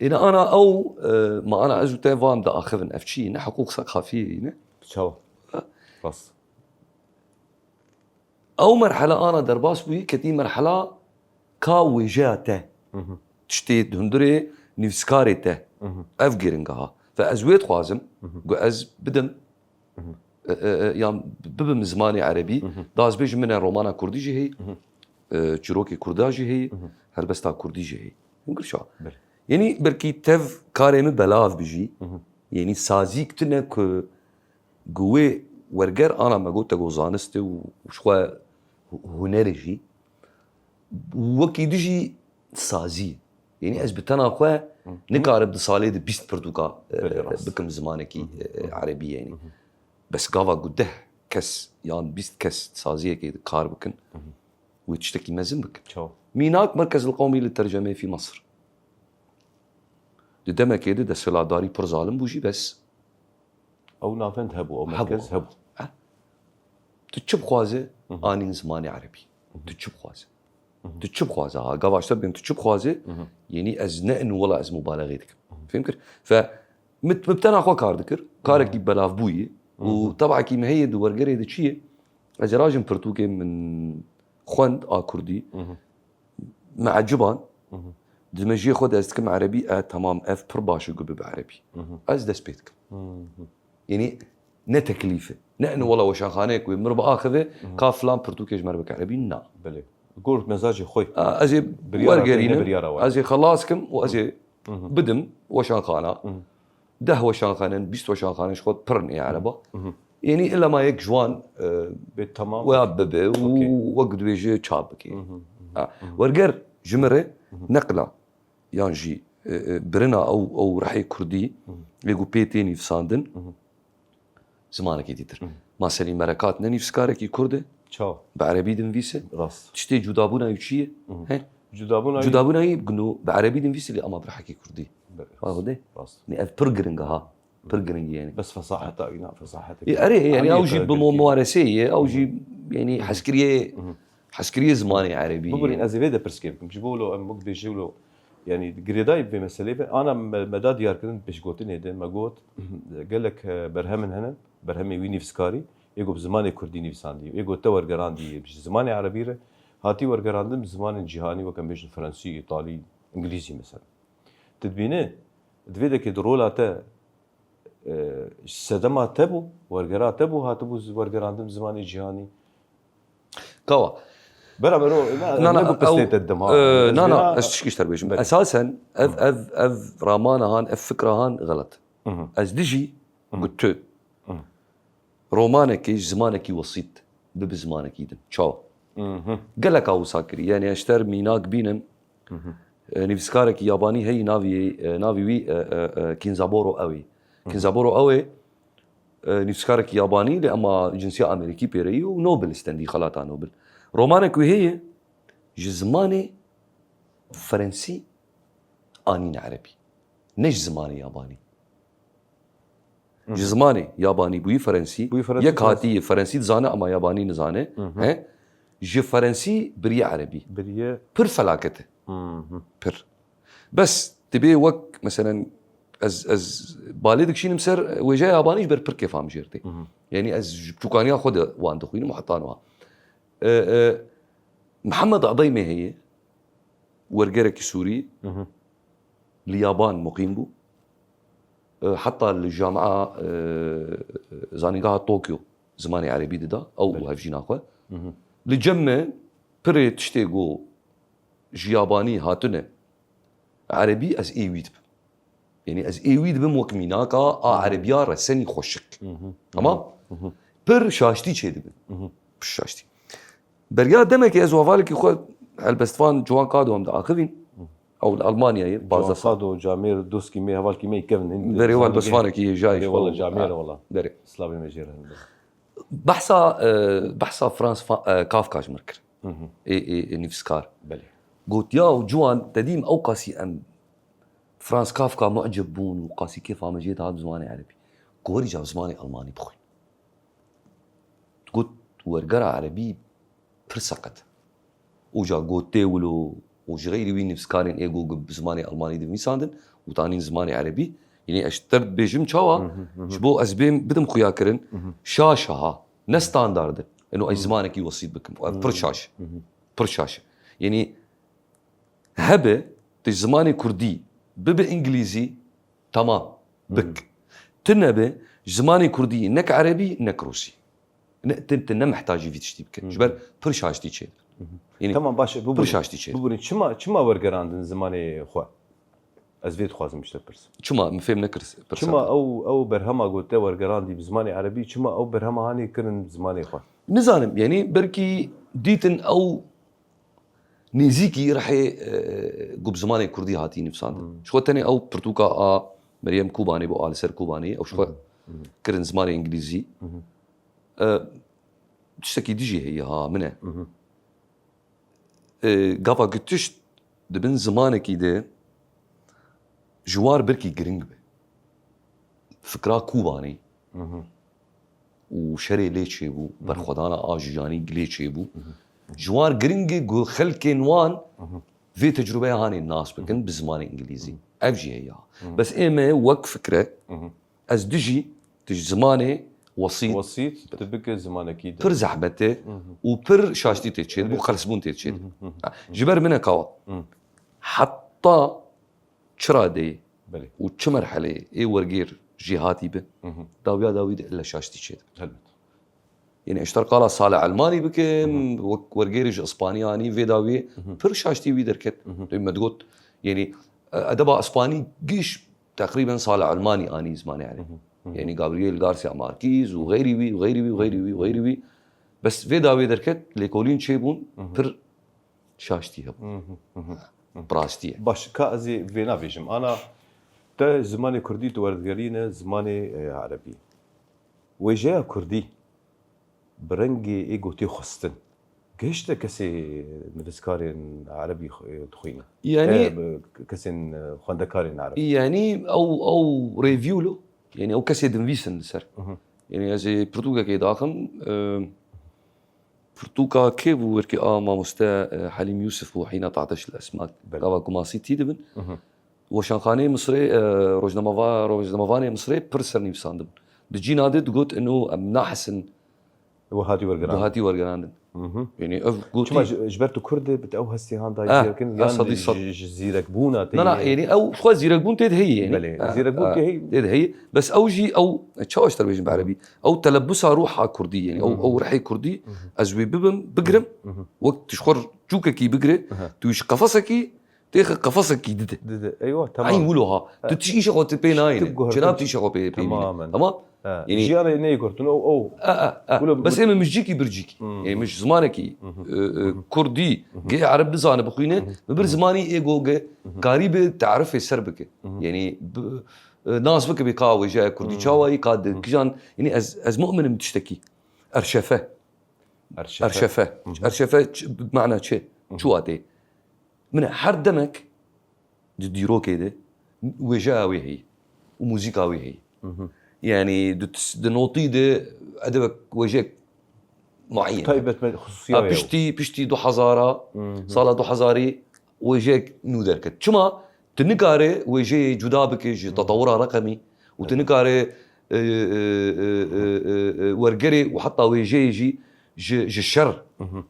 Êna ana ew, e, ma ana ez û te van diaxivin. Ev çi ye? Ne hiqûq seqafiyê ye, ne? Çawa? Ha. Rast. Ew merhela ana derbas bûyî, ketî merhela ka wêjeya te. Hı hı. Tiştê di hundirê nivîskarê te. Hı hı. Ev giring aha. Ve ez wê dixwazim, Hı hı. ku ez bidim, Hı hı. e, e, e, yan bibim zimanê erebî, Hı hı. da ez bêjim min e romana kurdî jî heye, Hı hı. e, çîrokê kurda jî heye, Hı hı. helbesta kurdî jî heye. Hûn kir çawa? Belê. Yanî belkî tev karê min belav bi jî. Hı hı. Yanî sazîk tune ku, ku wê werger ana me got te got zanist e û ji xwe hu-, hunerê jî. Wekî dijî sazî. Yanî ez bi tena xwe Hı. nikarim di salê de bîst pirtûka, e, Belê, rast. bikim zimanekî, Hı hı. e, Hı hı. erebî yanî. Hı hı. Bes gava ku deh kes yan bîst kes saziyekê de kar bikin, Hı hı. wê tiştekî mezin bikin. Çawa? Mînak Merkez el Qewmî li Tercemê fî Mesir. Di demekê de desthilatdarî pir zalim bû jî bes. Ew navend hebû, ew Hebû. merkez hebû. Ha? Tu çi bixwaze, Hı hı. anîn zimanê erebî. Hı hı. Tu çi bixwaze? Tu çi bixwaze ha? Gava ji te bêjim tu çi bixwaze? Yenî ez ne inu wela ez mubaleğê dikim. Fêm kir? Fe min, min bi tena xwe kar dikir. Karekî belavbûyî û tebekî min heye di wergerê de çi ye? Ez ê rajim pirtûkê min xwend a kurdî. Me eciban. Di mejiyê xwe de ez dikim erebî, e, temam, ev pir baş e ku bibe erebî. Ez dest pê dikim. Yenî ne teklîf e. Ne inu wela weşanxaneyek wê min re biaxive, ka filan pirtûkê ji me re bike erebî, na. Belê. Gor mesajê xwe. A, ez ê Biryara te ne wergerînim, biryara we. Ez ê xelas kim û ez ê bidim weşanxana. Deh weşanxane in, bîst weşanxane ji xwe pir in ê ereba. Yenî îlla ma yek ji wan, e, Bê temam. Wea bibe û Okey. Wek dibêje çap bike. Ha. Werger ji min re neqla yan jî, e, e, birina ew, ew rihê kurdî lê ku pê tê nivîsandin zimanekî dîtir. Ma Selîm Merekat ne nivîskarekî kurd e? Çawa? Bi erebî dinivîse. Rast. Tiştê cudabûna wî çi ye? He? Cudabûna wî Cudabûna wî gino bi erebî dinivîse lê ama bi rihekî kurdî. Belê. Wa xwe de? Rast. Ne ev pir giring e ha. Pir giring e yani. Bes fesaheta wî na fesaheta. E, erê, yani ew jî bi mu-, muwareseyê ye, ew jî yani heskiriyê, heskiriyê zimanê erebî ye. Biborîn ez ê vê de pirsgê bikim. Ji bo wilo em wek bêjî wilo, yani girêdayî bi vê meselê be. Ana me, me da diyarkirin pêşgotinê de, me got, gelek, e, berhemin hene, berhemê wî nivîskarî, ê got bi zimanê kurdî nivîsandî, ê got te wergerandî ji zimanê erebî re, hatî wergerandin bi zimanên cîhanî, wek em bêjin frensî, îtalî, îngilîzî mesela. Tu dibîne, di vê dekê di rola te, e, sedema te bû, wergera te bû, hatibû zi-, wergerandin bi zimanê cîhanî. Kawa. Beraber o, na, Na, na, ne bu pistê ew, te dima. E, na, na, Zira ez tişkî ji te bêjim. Belê. Esasen ev, ev, ev ramana han, ev fikra han xelet. Ez dijî ku tu romanekê ji zimanekî wesît bibe zimanekî din. Çawa? Geleka wisa kirî. Yani ez ji te re mînak bînim. E, nivîskarekî yabanî heyî navî, e, navî wî, e, e, e, Kinzaboro ew ê. Kinzaboro ew ê, e, nivîskarekî yabanî lê ema cinsiya Amerîkî pê re yî û Nobel stendî, xelata Nobel. Romanek wî heye ji zimanê Frensî anîne erebî. Ne ji zimanê yabanî. Ji zimanê yabanî bûyî Frensî. Bûyî Frensî, yek Frensî. Hatiye Frensî dizane ama yabanî nizane. He? Ji Frensî biriye erebî. Biriye. Pir felaket e. Pir. Bes dibê wek, meselen, ez, ez balê dikişînim ser wêjeya yabanî ji ber pir kêfa min jê re tê. Yani ez ji biçûkaniya xwe de wan dixwînim û heta niha. E, e, Mihemed Edeymê heye, wergerekî Sûrî, li Yaban muqîm bû. E, heta li Jamia, e, Zanîngeha Tokyo zimanê erebî dida, ew û hevjîna xwe. Li cem me pirê tiştê ku ji yabanî hatine erebî, ez ê wî dibim. Yani ez ê wî dibim wek mînaka a erebiya resenî xweşik. Tamam? Pir şaştî çêdibin. Pir şaştî. Beriya demekê ez û hevalekî xwe helbestvan Ciwan Kado em diaxivîn. Ew li Almanyayê, Ciwan pazdeh sal. Kado, camêr, doskî me, hevalkî me kevin hin. Berê û helbestvanekî yê jayê. Berê wala camêr wala. Berê. Slavê me jê re hin. Behsa, e, behsa Franz Fa-, e, Kafka ji mir kir. Ê, ê, ê nivîskar. Belê. Got ya û Ciwan, te dîm ew qasî em Franz Kafka mucib bûn û qasî kêfa me jê dihat bi zimanê erebî. Ku werî ca bi zimanê almanî bixwîn. Got, wergera erebî pir seqet. Û ca got tê wilo û ji xeyrî wî nivîskarên ê got bi zimanê almanî dinivîsandin û tanîn zimanê erebî. Yanî ez ji te dibêjim çawa? Ji bo ez bêm bidim xuyakirin. Şaş e ha. Ne standard e. Eno ez zimanekî wesît bikim. Ev pir şaş e. Pir şaş e. Yanî hebe tu ji zimanê kurdî bibe îngilîzî, tamam, bik. Tu nebe ji zimanê kurdî nek erebî nek rûsî. Ne, tu, tu ne mihtacî vî tiştî bike. Ji ber pir şaştî çê. Yanî Tamam, baş e, pir şaştî çê. Biborîn, çima, çima wergerandin zimanê xwe? Ez vê dixwazim ji te pirsim. Çima? Min fêm nekir pirsa Çima te. ew, ew berhema ku te wergerandî bi zimanê erebî, çima ew berhema hanê kirin bi zimanê xwe? Nizanim, yanî belkî dîtin ew nêzîkî rihê, e, ku bi zimanê kurdî hatî nivîsandin. Ji xwe tenê ew pirtûka a Meryem Kobanê bû, a li ser Kobanê, ew ji xwe kirin zimanê îngilîzî. E, tiştekî dijî heye ha, min e. E, gava ku tişt di bin zimanekî de ji war birkî giring be. Fikra Kobanê û şerê lê çêbû, berxwedana a jiyanî lê çêbû. Ji wan giring e ku xelkên wan vê tecrûbeya hanê nas bikin bi zimanê îngilîzî. Ev jî heye. Bes ê me wek fikre, ez dijî, tij zimanê wesît, Wesît, tu bike zimanekî de. Pir zehmet e û pir şaştî tê çêdibû, qelsbûn tê çêdibû. Ha, ji ber min e kawa. Heta çi radeyê Belê. û çi merheleyê ê wergêr jêhatî bi, dawiya dawî de ille şaştî çêdibe. Helbet. Yanî eşter qala Salih Elmanî bikim, wek wergêrê ji Îspanî anî vê dawiyê pir şaştî wî derket. Dê me digot, yanî, e, edeba Îspanî giş teqrîben Salih Elmanî anî zimanê Erebî. Yanî Gabriel Garcia Marquez û xeyrî wî, û xeyrî wî, û xeyrî wî, û xeyrî wî. Bes vê dawiyê derket, lêkolîn çêbûn, pir şaştî hebû. Bi rastî ye. Baş, ka ez ê vê navêjim. Ana te zimanê kurdî tu werdigerîne zimanê, e, erebî. Wêjeya kurdî bi rengê ê gotê xwestin gihişte kesê nivîskarên erebî xwe-, dixwîne. Yanî E, bi-, kesên, e, xwendekarên erebî. Yanî ew, ew review lo. Yanî ew kesê dinivîsin li ser. Yanî ez ê pirtûkekê daxim, e, pirtûka kê bû, wekî a mamoste, e, Helîm Yûsif û Hîna Tateş li Esmak. Belê. Gava ku masî tî dibin. Weşanxaneyê Misrê, e, rojnameva-, rojnamevanê Misrê pir sernivîsandibûn. Di cîna de digot, ino em nahisin Û hatî wergiran. Bi hatî wergerandin. Yanî ev gotî. Çima ji, ji ber tu Kurd e, bi te ew hestê han Ah, dayî kin, ah, sadî sad. Ji, ji zîrekbûna te Na, na, ye? Yanî ew xwe zîrekbûn tê de heye, yanî. Belê, Ah, zîrekbûn ah, tê heye. Tê de heye. Bes ew jî ew, çawa ji te bêjim bi erebî? Ew telebusa ruha kurdî, yanî. Ew, ew rihê kurdî, ez wê bibim, bigrim, wek tu ji xwe çûkekî bigire, tu ji qefesekî, têxe qefesekî dide. Dide, eywa, tamam. Eyn wilo ha. Tu tişt îşe xwe tu pê nayîne. Tişt guhertin. Çi nav tişt xwe pê, pê Tamamen. nîne. Tamam? Ha, Yanî- Jiyanê neyê kurtin, o, o. A, a, a. Wilo- Bes ê min mijikî bircîkî. Yanî min ji zimanekî, e, e, kurdî, gê ereb bizane bixwîne, min bir zimanî ê go ge karî bi tarifê ser bike. Yanî bi, e, nas bike bê ka wêjeya kurdî çawa yî, ka di kijan, yanî ez, ez mu'min im tiştekî. Erşefe. Erşefe. Erşefe. Erşefe ç-, bi mana çi? Çi watê? Min her demek di dîrokê de wêjeya wê heyî û muzîka wê heyî. Yanî di tis-, di notî de edebek wêjek muayyen. Taybet me, xususiya Ha, wê. piştî, piştî du hezara, sala du hezarî wêjek nû derket. Çima? Tu nikare wêjeyê cuda bike ji tetewura reqemî û tu nikare, e, e, e, e, e, e, wergerê û heta wêjeyê jî ji, ji şer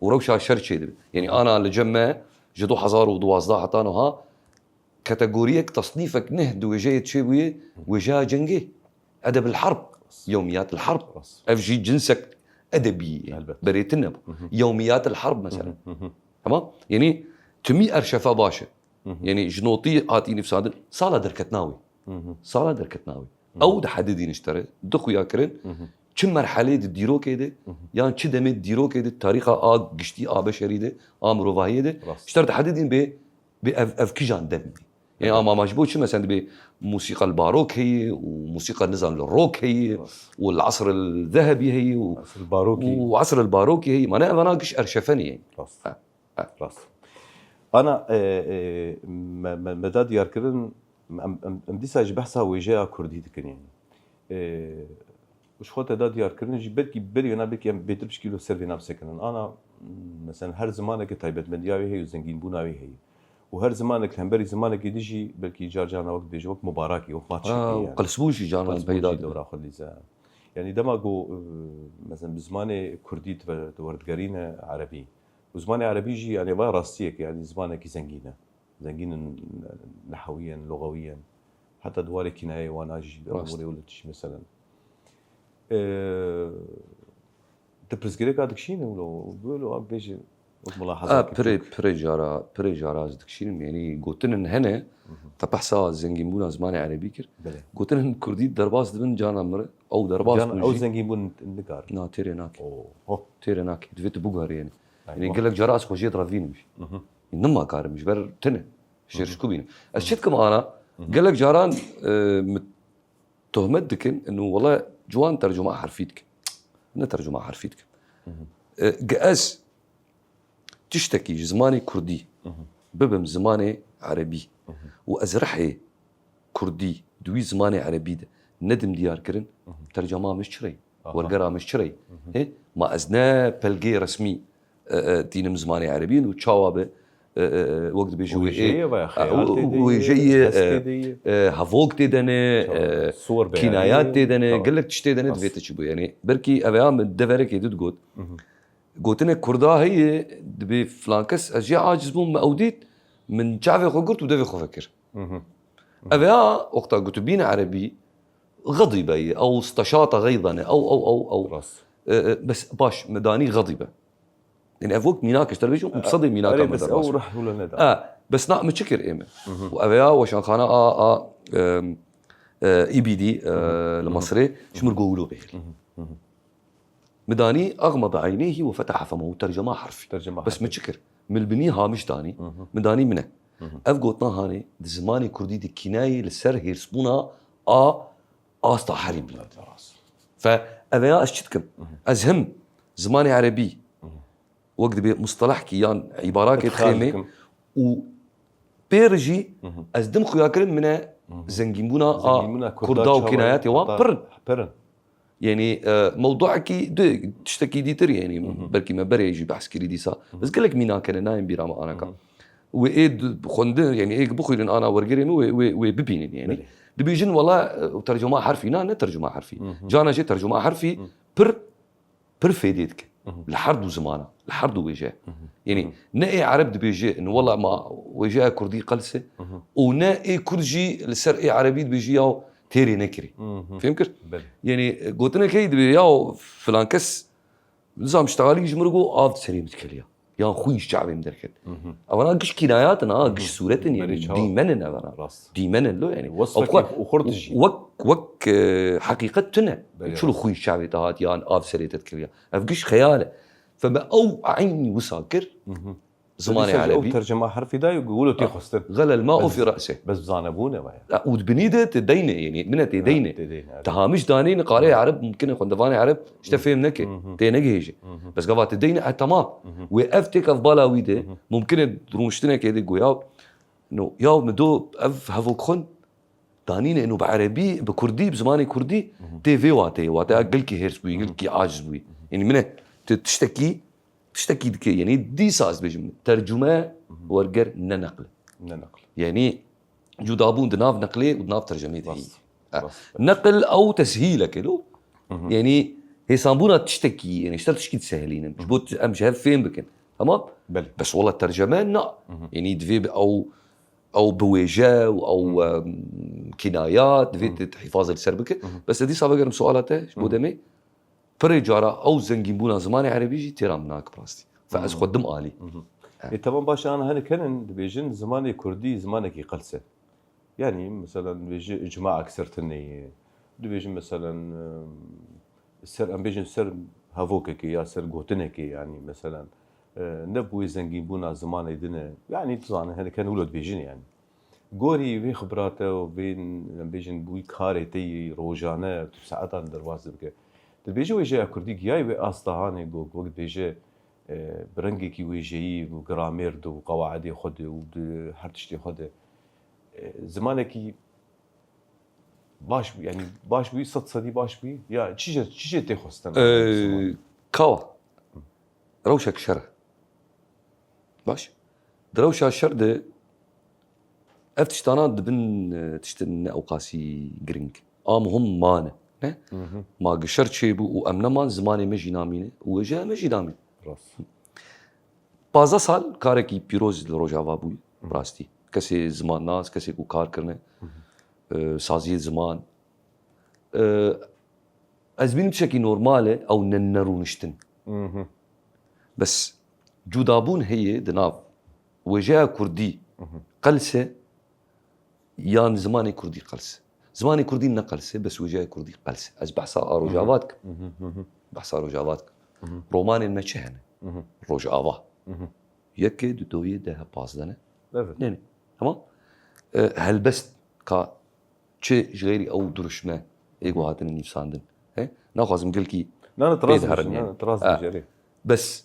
û rewşa şer çêdibe. Yanî ana li cem me ji du hezar û duwazdeh heta niha kategoriyek, tasnîfek neh di wêjeyê çêbûye, wêjeya cengê. Edeb el harb, yewmiyat el harb. Ev jî cinsek edebî ye. Elbet. Berê tune bû. Yewmiyat el harb mesela. Tamam? Yanî timî erşefe baş e. Yanî ji notî hatî nivîsandin, sala derketina wê. Sala derketina wê. Ew dihedidîn ji te re, du xuya kirin, çi merhelê di dîrokê de, yan çi demê di dîrokê de, tarîxa a giştî a beşerî de, a mirovahiyê de, Rast. ji te re dihedidîn bê, bê ev, ev kijan dem bî. Yanî ama ma ji bo çi mesela dibê musîqa li barok heye û musîqa nizam li rok heye û li asr el zehebî heye û Asr el barokî. û asr el barokî heye. Mane evana giş erşefe niye. Rast. Ha, ha. Rast. Ana, e, e, me, me, me da diyarkirin, em, em, em dîsa ji behsa wêjeya kurdî dikin, yanî. E, û ji xwe te da diyarkirin jî belkî berî wêna belkî em bêtir pişkî lo ser vêna bisekinin. Ana, m, mesela her zimaneke taybetmendiya wê heye û zengînbûna wê heye. Û her zimanek li hemberî zimanekê din jî belkî car carna wek dibêje wek mubarakî, wek matşekî Ha, yani. qelsbûn jî carna Qelsbûn peyda jî dibe. dewra xwe dîze. Yani dema ku, e, mesela bi zimanê kurdî tu ve-, tu werdigerîne erebî û zimanê erebî jî yani va rastiyek yani zimanekî zengîn e. Zengîn in nehewiyen, luxewiyen. Heta di warê kînayeyê wana jî, Rast. umurê wilo tişî meselen. E, tu pirsgirêka dikişîne wilo, wilo ak bêje, wek mulahaza A, pirê, pirê cara, pirê cara ez dikişînim, yani gotinên hene, te behsa zengînbûna zimanê erebî kir. Belê. Gotinên kurdî derbas dibin cana mir, ew derbas Can, bûn ew jî. zengînbûn nikar. Na, têrê nake. Oh, oh. Têrê nake. Divê tu biguherî yani. Yani Eyvah. gelek cara ez xwe jê direvînim jî. Nima karim ji ber tine. Şêrşikû bînim. Ez çi dikim ana? Gelek caran, e, min tohmet dikin, inu wela ciwan tercuma herfî dikin. Ne tercuma herfî dikin. E, ge ez tiştekî ji zimanê kurdî bibim zimanê erebî û ez rihê kurdî di wî zimanê erebî de nedim diyar kirin, tercuma min ji çi re ye? Aha. Wergera min ji çi re ye? He? Ma ez ne pelgê resmî e, e, tînim zimanê erebî û çawa bi, e, e, e, wek dibêje wê ê, wêjeyê veya e, xeyal tê de ye, wêjeyê, hestê e, de ye. E, hevok tê de ne, çawa e, suwer beyanî kînayat tê de ne, çawa gelek tiştê de ne, divê te çi bû. Yani belkî ev ya min deverekê din digot. Gotinek Kurda heye, dibê filan kes, ez jê aciz bûm, min ew dît, min çavê xwe girt û devê xwe vekir. Ev ya, wexta gotibîne erebî, xedibe ye, ew steşata xeyda ne, ew, ew, ew, ew. Rast. E, e, bes baş, me danî xedibe. Yani ev wek mînak e, ji te re bêjim, û bi sedê mînaka erê, me bes derbas ew bû. Rih wilo neda. E, bes na, min çi kir ê me? Û ev ya weşanxana a, a, em, e, E B D, e, li Mesirê, ji min got wilo bihêl. Min danî, "Axmada eyneyhi ve fetaha femehu", tercema herfî. Tercema herfî. Bes min çi kir? Min li binî hamiş danî, min danî min e. Ev gotina hanê di zimanê kurdî de kînayê li ser hêrsbûna a asta herî bilind. Fe, ev ya ez çi dikim? Ez him zimanê erebî wek dibê mustelahkî yan îbarakê dixêmê û pêr jî ez dim xuya kirin min e zengînbûna a Kurda û kînayatê wan pir in. Pir in. Yanî, e, mewduekî di tiştekî dîtir, yanî belkî me berê jî behs kirî dîsa. Ez gelek mînak hene nayên bîra me anaka. Wê ê di-, xwendin, yanî ê bixwînin ana wergerê min wê, wê, wê bibînin yanî. Belê. Dibêjin wela, e, tercuma herfî, na ne tercuma herfî. Cana jê tercuma herfî pir, pir fêdê dike. Li her du zimana, li her du wêje. Yanî ne ê ereb dibêje, wela ma wêjeya kurdî qels e û ne ê kurd jî li ser ê erebî dibêje ya têrê nekirî. Fêm kir? Belê. Yanî, e, gotinek heyî dibê ya filan kes, nizam, ji tealî ji min re got, "Av di serê min dikeliya." Yan xwî ji çavê min derket. Evana giş kînayat in, ha, giş sûret in, yanî dîmen in evana. Rast. Dîmen in lo, yanî. Wesfek û xurt jî. Wek, wek, e, heqîqet tune. Belê, rast. Çilo xwî ji çavê te hat yan av serê te dikeliya. Ev giş xeyal e. Fe me ew eynî wisa kir. Zimanê erebî. Ew tercema herfî dayê, wilo tê xwestin. Xelel ma o fî re'sê. Bes bi zanebûn e vaya. Û di binî de tê deyne, yanî min e tê deyne. Tê deyne, evet. Te hamiş danê, niqarê ereb, mumkin e xwendevanê ereb ji te fêm neke. Tê negihêje. Bes gava tê deyne, e, temam. Wê ev têk ev bala wî de, mumkin e rûniştinekê de goya, no, ya min do ev hevok xwend danîne, no bi erebî, bi kurdî, bi zimanê kurdî, tê vê wateyê, wateya gelkî hêrs bûyî, gelkî aciz bûyî. Yanî min e, tu tiştekî Tiştekî dike, yanî dîsa ez dibêjim, tercume werger ne neqil. Ne neqil. Yanî cudabûn di nav neqlê û di nav tercemê de heye. Rast, rast. Neqil ew teshîlek e lo. Yanî hêsanbûna tiştekî, yanî ji te tişkî disehelînin. Ji bo em ji hev fêm bikin. Tamam? Belê. Bes wela terceme na. Yanî divê bi ew, ew bi wêje û ew, em, kînayat, divê tu hîfaz li ser bike. Bes ez dîsa vegerim suala te, ji bo demê. Pirê cara ew zengînbûna zimanê erebî jî têra min nake bi rastî. Fe ez xwe dim alî. Ê, temam, baş e, ana hinek henin dibêjin zimanê kurdî zimanekî qels e. Yanî, meselen, dibêje icma ekser tune ye. Dibêjin, meselen, e, ser, em bêjin ser hevokekê ya ser gotinekê, yanî, meselen, e, ne bi wê zengînbûna zimanê din e. Yanî, tu zanî, hinek henin wilo dibêjin, yanî. Gorî vê xibra te û vê, em bêjin, wî karê te yî rojane tu saetan derbas dibike. Dibêje wêjeya kurdî giyayî wê asta hanê go, wek dibêje, e, bi rengekî wêjeyî û gramêr de û qewaidê xwe de û di her tiştê xwe de, e, zimanekî baş bû, yanî baş bûyî, sed sedî baş bûyî? Ya çi jê, çi jê tê xwestin? Ee, kawa. Rewşek şer e. Baş. Di rewşa şer de ev tiştana dibin, e, tiştin ne ewqasî giring. A muhim mane. Ne? Ma gi şer çêbû û em neman, zimanê me jî namîne û wêjeya me jî namîne. Rast. Pazdeh sal karekî pîroz li Rojava bûye, rastî. Kesê zimannas, kesê ku kar kirine, e, saziyê ziman. E, ez bînim tiştekî normal e, ew ne, nerûniştin. Bes cudabûn heye di nav wêjeya kurdî qels e yan zimanê kurdî qels e. Zimanê kurdî ne qels e, bes wêjeya kurdî qels e. Ez behsa a Rojava dikim. Behsa Rojava dikim. Romanên me çi hene? Rojava. Yekê, du, doyê, deh, pazdeh ne? Evet. Ne, ne. Tamam? E, helbest ka çi ji xeyrî ew duruşme ê ku hatine nivîsandin. He? Naxwazim gelkî Na, na, tu rast pê diherin dibêjî, yani. Na, na, tu rast Ha. dibêjî, erê. Bes,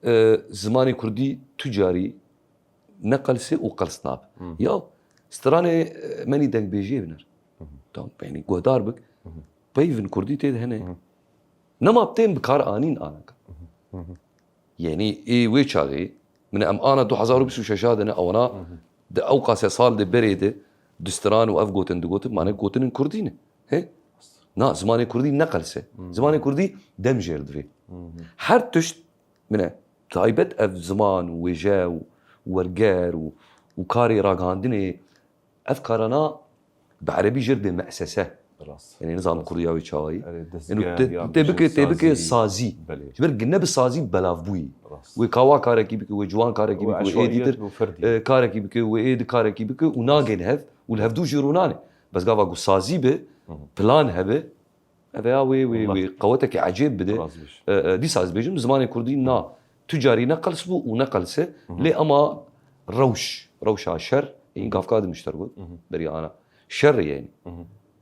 e, zimanê kurdî tu carî ne qels e û qels nabe. Ya, stranê, e, menî dengbêjiyê biner. Tamam, yani guhdar bik. Peyvin kurdî tê de hene. Nema tên bi kar anîn anaka. Yanî ê wê çaxê, min em ana du hezar û bîst û şeş de ne, ewana di ew qase sal de berê de distiran û ev gotin digotin, mane gotinên kurdî ne. He? Na, zimanê kurdî neqelse. Zimanê kurdî dem jêr divê. Her tişt, min e, taybet ev ziman û wêje û werger û, û karê ragihandinê, ev karana bi erebî jêr bê me'sese. Rast. Yanî nizam kurdiya wê çawayî. Erê, Yanî dezgeh te, ya te bike, bêjin te bike sazî. Sazî. Belê. Ji ber gine bi sazî belav bûyî. Rast. Wê kawa karekî bike, wê ciwan karekî Wê bike, wê êdî eşwaiyet dir, wê ferdî. e, karekî bike, wê êdî karekî bike û nagên hev û li hevdû jî rûnane. Bes gava ku sazî be, Hı hı. plan hebe, ev ya wê, wê, Wallahî. wê qewetekî ecêb bide. Rast bêj. E, e, dîsa ez dibêjim, zimanê kurdî na tu carî ne qels bû û ne qels e. Hı hı. Lê ema rewş, rewşa şer, ên gavka dimişter got, Hı hı. beriya ana. Şer e yanî. Hı hı.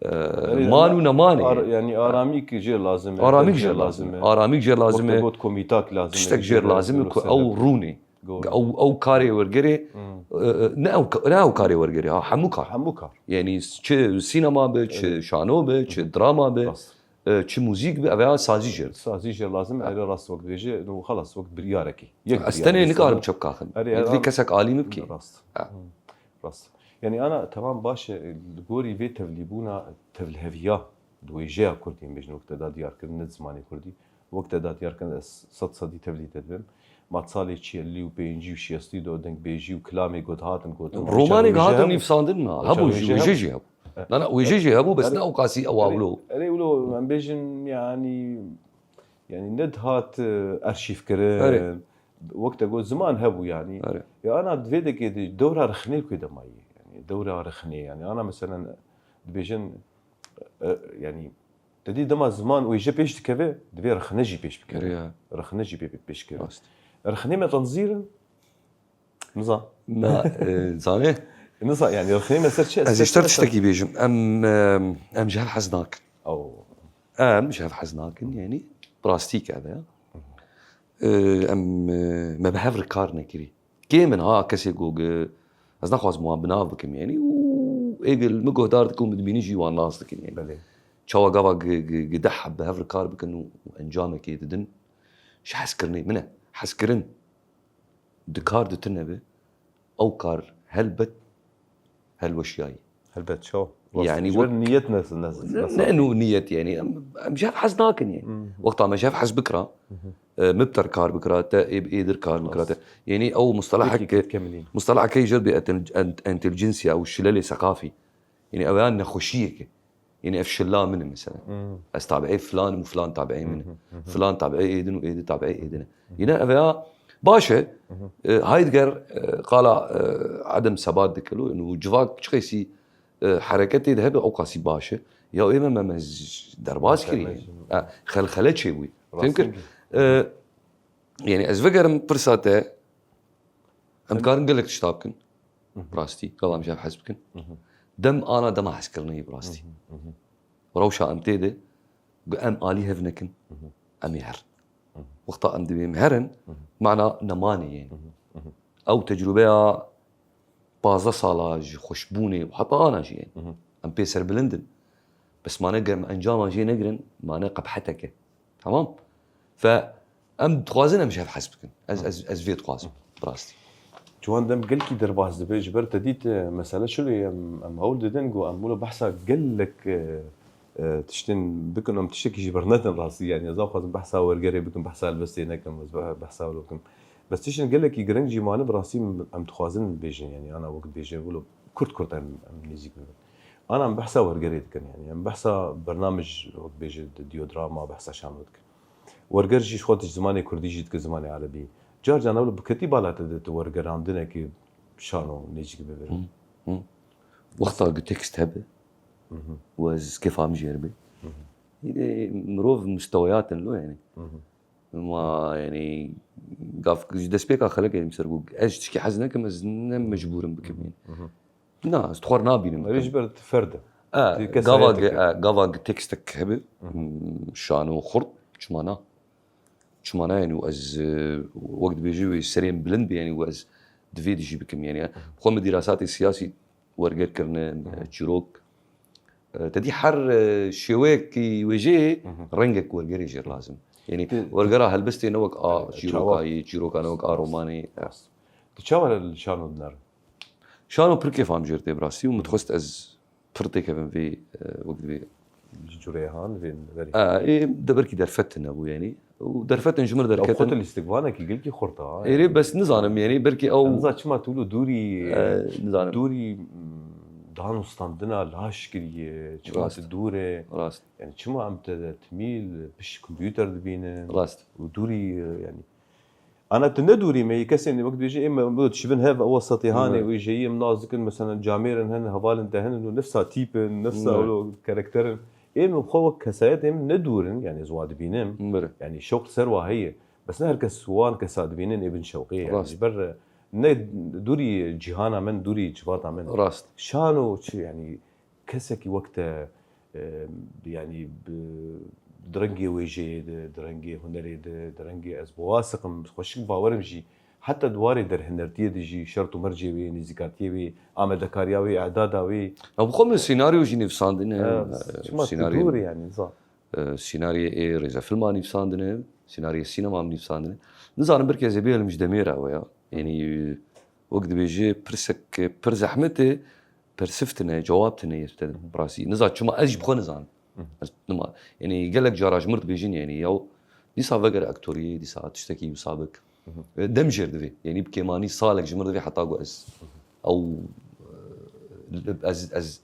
E, Yanî man û neman e. ar-, yanî aramîk jêr lazim e, Aramîk dem jêr jêr lazim lazim e. e. Aramîk jêr lazim Wekte e. got komîtak lazim e, Tiştek jêr jêr lazim e lazim e ku ku sebeb ew rûnê. Go. Ew, ew karê wergerê, Hmm. e, e, ne ew ka-, ne ew karê wergerê, ha, hemû kar. Hemû kar. Yanî çi sînema be, çi Evet. şano be, çi drama be, Rast. e, çi muzîk be, ev ya sazî jêr. Sazî jêr lazim, Ha. erê rast wek dibêje, no xelas wek biryarekî. Yek Ez biryarekî tenê nikarim sazî. çepkaxim. Erê, Yanî erê, kek kesek alî min bikî. Rast. Ha. Hmm. Rast. Yanî ana temam baş e, li gorî vê tevlîbûna, tevliheviya, di wêjeya kurdî, em bêjin wek te da diyarkirin, ne di zimanê kurdî. Wek te da diyar kirin, ez sed sedî tevlî te dibim. Ma salê çi elî û pêncî û şêstî de o dengbêjî û kilamê got hatin gotin. Romanê Wêje hatin hebû. nivîsandin ma. Wêje Hebû jî, wêje wêje hebû. jî hebû. Na, na, wêje jî hebû, bes Erê, ne ew qasî ew erê, awlo. erê wilo, em bêjin, yanî, yanî ne dihat, e, arşîvkirin. Erê. Wek te got, ziman hebû, yanî. Erê. Ya ana di vê dekê de dewra rixnê ku demayî. Yanî dewra rixnê, yanî ana meselen dibêjin, e, yanî Te dî dema ziman wêje pêş dikeve, divê rixne jî pêş bikeve. Erê ya. Rixne jî pê, pêş bikeve. Rast. Rixnê me tanzîr in? Niza. Na, e, zanê? Niza, yanî rixnê me ser çi? Ez ji te tiştekî bêjim. Em, em, em ji hev hez nakin. Ew. Em ji hev hez nakin, yanî bi rastî ke ev e. E, em, e, me bi hev re kar nekirî. Kêm in ha kesê ku gi-, ez naxwazim wan bi nav bikim, yanî, û ê gi li min guhdar dikin û min dibînin jî wan nas dikin, yanî. Belê. Çawa gava gi-, gi-, gi deh heb bi hev re kar bikin û, û encamekê didin, ji hezkirinê min e. Hezkirin di kar de tune be, ew kar helbet helweşiyayî. Helbet, çawa? Rast. Yanî Ji ber wek niyet ne, ne, Ne, ne, ne, û niyet, yanî, em, em ji hev hez nakin, yanî. Hmm. Wexta me ji hev hez bikira, Hı hı. e, min bi te re kar bikira, te ê, ê dir kar bikira, Rast. te. Yanî ew mustelahek, Peki, kemilî. mustelahekê jêr bê entel-, ent-, entelijensiya û şilelê seqafî. Yanî ew ya nexweşiyek e. Yanî ev şila min e mesela. Hmm. Ez tabiê filan û filan tabiê min e. Hı hı, hı hı. Filan tabiê êdin û êdi tabiê êdin e. Hı hı. Yine ev ya baş e. Hı hı. E, Heidegger, e, qala, e, edem sebat dikilo. Yanî civak çiqesî e, hereketê de hebe ew qasî baş e. Ya ê me, me, me z-, derbas kirî. Xelxele çêbûyî. Fêm kir? Rastî. E, yanî ez vegerim pirsa te, em dikarin gelek tişta bikin. Hı hı. Rastî, gava em ji hev hez bikin. Hı hı. Dem ana dema hezkirinê yî bi rastî. Hı hı, hı hı. Rewşa em tê de, gu em alî hev nekin, Hı hı. em ê herin. Hı hı. Wexta em dibêm herin, Hı hı. mana nemanê yên. Hı hı, hı hı. Ew tecrûbeya pazdeh sala ji xweşbûnê û heta ana jî yên. Hı hı. Em pê serbilind in. Bes mane ger em encama jê negirin, mane qebhetek e. Tamam? Fe em dixwazin em ji hev hez bikin. Ez, Hı. ez, ez vê dixwazim. Hı. Bi rastî. Ciwan dem gelkî derbas dibe. Ji ber te dît, e, mesele çilo ye, em, em hewl didin ku em wilo behsa gelek, e, e, tiştên bikin, em tiştekî jî bernedin rastî. Yanî ez xwazim behsa wergerê bikim, behsa helbestê nekim, ez be-, behsa wilo bikim. Bes tiştên gelekî giring jî mane bi rastî em, em dixwazin bêjin, yanî ana wek dibêje wilo kurt kurt em, em nêzîk bibin. Ana em behsa wergerê dikin, yanî em behsa bernamej wek dibêje di diyodrama behsa şano dikin. Werger jî ji xwe tişt zimanê kurdî jî dike, zimanê erebî. Car caran wilo bi ketî bala te de tu wergerandinekî şano nêzîk bibin. Hı, hı. Wexta ku tekst hebe Hı hı. û ez kêfa min jê re bê. Hı hı. Yine mirov musteweyatin lo yanî. Hı hı. Ma yanî gav ji destpêka xelekê min ser got, ez ji tişkî hez nekim, ez ne mecbûr im bikim yanî. Hı hı. Na, ez dixwar nabînim. Erê ji ber tu ferd e. E, Tu kes gava hayateke. ge-, e, gava ge tekstek hebe, Hı hı. hmm, şano xurt, çima na? Çima na yanî û ez, e, wek dibêjî wê serê min bilind bê yanî û ez divê dijî bikim yanî. Hı hı. Xwe min dîrasatê siyasî werger kirine, Hı hı. çîrok. E, te dî her, e, şêweyekî wêjeyê Hı hı. rengek wergerê jê lazim. Yanî wergera helbestê ne wek a çîrokayî, çîroka ne wek a romanê. Tu çawa li şano dinerin? Şano pir kêfam jê re tê bi rastî û min dixwest ez pir têkevim vê, e, wek divê. Ji curê han vê verî. E, ê, de belkî derfet tune bû yanî. Û derfetên ji min re derketin. Ew xwe tu lîstikvanekî gelkî xurt a. Êrê bes nizanim yanî belkî ew. Niza çima tu wilo dûrî, e, nizanim. Dûrî dan û standina laş kiriye, çima tu dûr e. Rast. Yanî çima em te de timî li pişt kompûter dibînin. Rast. Û dûrî, e, yanî Ana tu nedûrî me yê kesên wek dibêje ê me bu dişibin hev ew wesatê hanê û jeyî em nas dikin, mesela camêrin hene, hevalên te hene û nefsa tîp in, nefsa wilo karakter in. Ê min xwe wek kesayet ê min nedûr in, yanî ez wa dibînim. Yanî şewq li ser wa heye. Bes ne her kes wan kesa dibînin ê bin şewqê yanî. Ji ber ne dûrî cîhana min, dûrî civata min. Rast. Şano çi yanî kesekî wek te, e, yanî bi, di rengê wêjeyê de, di rengê hunerê de, di rengê ez bi wasiqim, xweşik bawerim jî, heta di warê derhinertiyê de jî şert û mercê wê, nêzîkatiyê wê, amadekariya wê, edada wê. Ya bi xwe min senaryo jî nivîsandine. Çima tu dûr yanî, za. Senaryoyê ê rêzefilma nivîsandine, senaryoyê sînema min nivîsandine. Nizanim belkî ez ê bihêlim ji demê re ew ya. Yanî wek dibêje pirsek pir zehmet e, persiv tune, cewab tune yê te. Bi rastî. Niza çima ez jî bi xwe nizanim. Ez nima. Yanî gelek cara ji mir dibêjin yanî yaw dîsa veger aktoriyê, dîsa tiştekî wisa bik. Dem jêr divê. Yanî bi kêmanî salek ji mir divê heta ku ez ew, e, ez, ez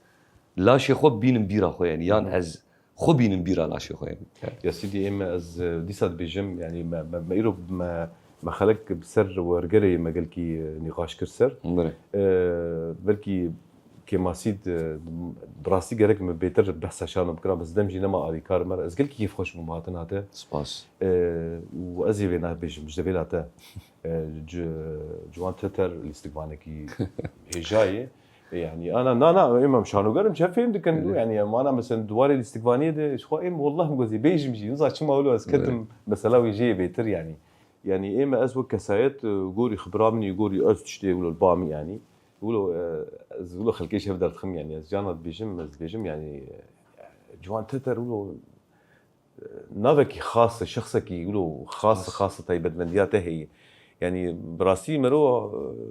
laşê xwe bînim bîra xwe yanî. Yan ez xwe bînim bîra laşê xwe yanî. Ya Sîdî ê me ez, e, dîsa dibêjim, yanî me, me, me îro me, me xelek bi ser wergerê me gelkî, e, nîqaş kir ser. Belê. E, belkî Kêmasîd, e, bi rastî gerek me bêtir behsa şano bikira, bes dem jî nema alîkar me re. Ez gelkî kêfxweş bûm hatina te. Spas. E, û ez ê vê nabêjim, ji devêla te. E, ci, Ciwan Teter lîstikvanekî hêja ye. E, yanî, ana, na, na, em, em şanoger in, çi fêm dikin, yanî, em ana, mesela, di warê lîstikvaniyê de, ji xwe em, wallah, em gozê bêjim jî, niza çima wilo ez ketim, mesela, wê jê yê bêtir, yanî. Yanî, ê me ez wek kesayet, e, gorî xibira min î, gorî ez tiştê wilo li ba min, yanî. Wilo, e, ez wilo xelkê ji hev derdixim, yanî, ez cana dibêjim, ez dibêjim, yanî, e, Ciwan Teter wilo, e, navekî xas e, şexsekî wilo xas, xas e, taybetmendiya te heye. Yanî, bi rastî mero, e,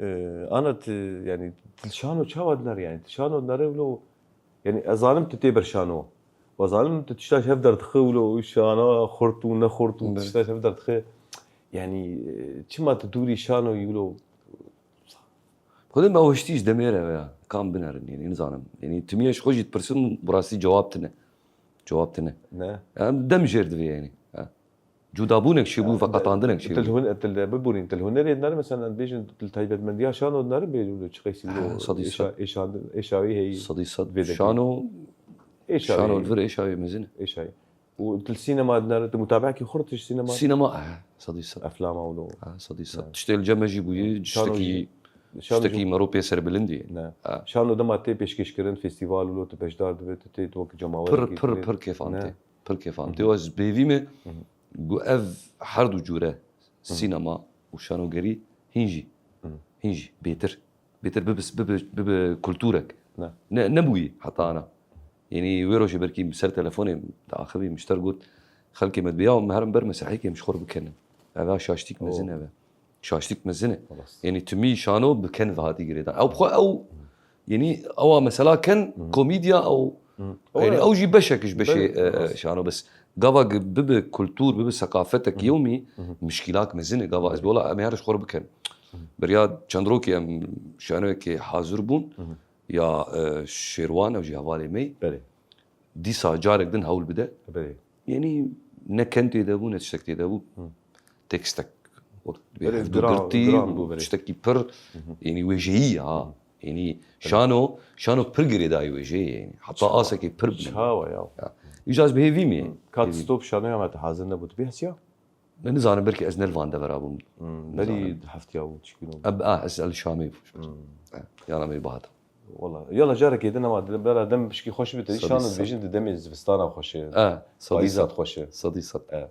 E, ana tu, yanî, tu li şano çawa dinere, yanî, tu şano dinere wilo, yanî, ez zanim tu tê ber şano. Wa zanim tu tişta ji hev derdixe wilo, şana xurt û ne xurt û tişta ji hev derdixe. Yanî, e, çima tu dûrî şano yî wilo? Xwedê me ew hiştî ji demê re ya, kam binerin, yanî, nizanim. Yanî, timiyê ji xwe jî dipirsin, bi rastî cewab tune. Cewab tune. Ne. Em dem jêr divê, yanî. Ha. Cudabûnek çêbû, veqetandinek çêbû. Til hun-, til, biborîn, til hunerê dinere, mesela, em bêjin, til taybetmendiya şano dinere, bê, çi qeysî wilo, sedî sed. Êşa-, êşan-, êşawî heyî. Sedî sed. Şano, êşawî şano heyî. Li vir êşawî mezin e. Êşawî. Û til sînema dinere, tu mutabeekî xurt ji sînema? Sînema, eh, sedî sed. Eflama wilo. Eh, sedî sed. Tiştê li cem me jî bûye, tiştekî, tiştekî mero pê serbilind e. Ne. Şano dema tê pêşkêşkirin, festîval wilo, tu beşdar dibe, tu tê, tu wek cemawerekî. Pir, pir, pir kêfan tê. Pir kêfam tê. Ez bi hêvî me ku ev her du cûre sînema û şanogerî hîn jî, hîn jî bêtir, bêtir bibe, bibe, bibe kulturek. Ne, nebûyî heta ana. Yanî wê rojê belkî ser telefonê diaxivî, min ji te re got, xelkê me dibê ya me herin ber mesehîkê em ji xwe re bikenin. Ev a şaştîk mezin ev e. Şaştîk mezin e. Yanî timî şano bi ken ve hatî girêdan. Ew bi xwe ew, yanî ewa mesela ken komîdya ew, yanî ew jî beşek ji beşê, e, e, şano bes. Gava ge-, bibe kultur, bibe seqafetek yewmî, mişkîlak mezin e. Gava ez bi wela em ê her ji xwe re bikin. Beriya çend rokê em şanoyekê hazir bûn, ya, e, Şêrwan, ew jî hevalê me yî. Belê. Dîsa carek din hewl bide. Belê. Yanî ne ken tê de bû, ne tiştek tê de bû. Tekstek or-, hevdu girtî, tiştekî pir, yanî wêjeyî ya. Yanî şano, şano pir girêdayî wêjeyê, yanî. Heta asekê pir bû. Çawa ya? Ya. Îca ez bi hêvî me. Kat stop şanoya me te hazir nebû, tu bêhsiya? Ne nizanim, belkî ez ne li van devera bûm. Hmm, berî heftiya bû, çikî bû. Eb, ah, ez li Şamê bûm. Hmm. Eh, yana me bihata. Wala, yala carekê din ama bera dem pişkî xweş bite. Şano dibêjin di demê zivistana xweş e. Eh, payîza xweş e. Sedî sed. Eh.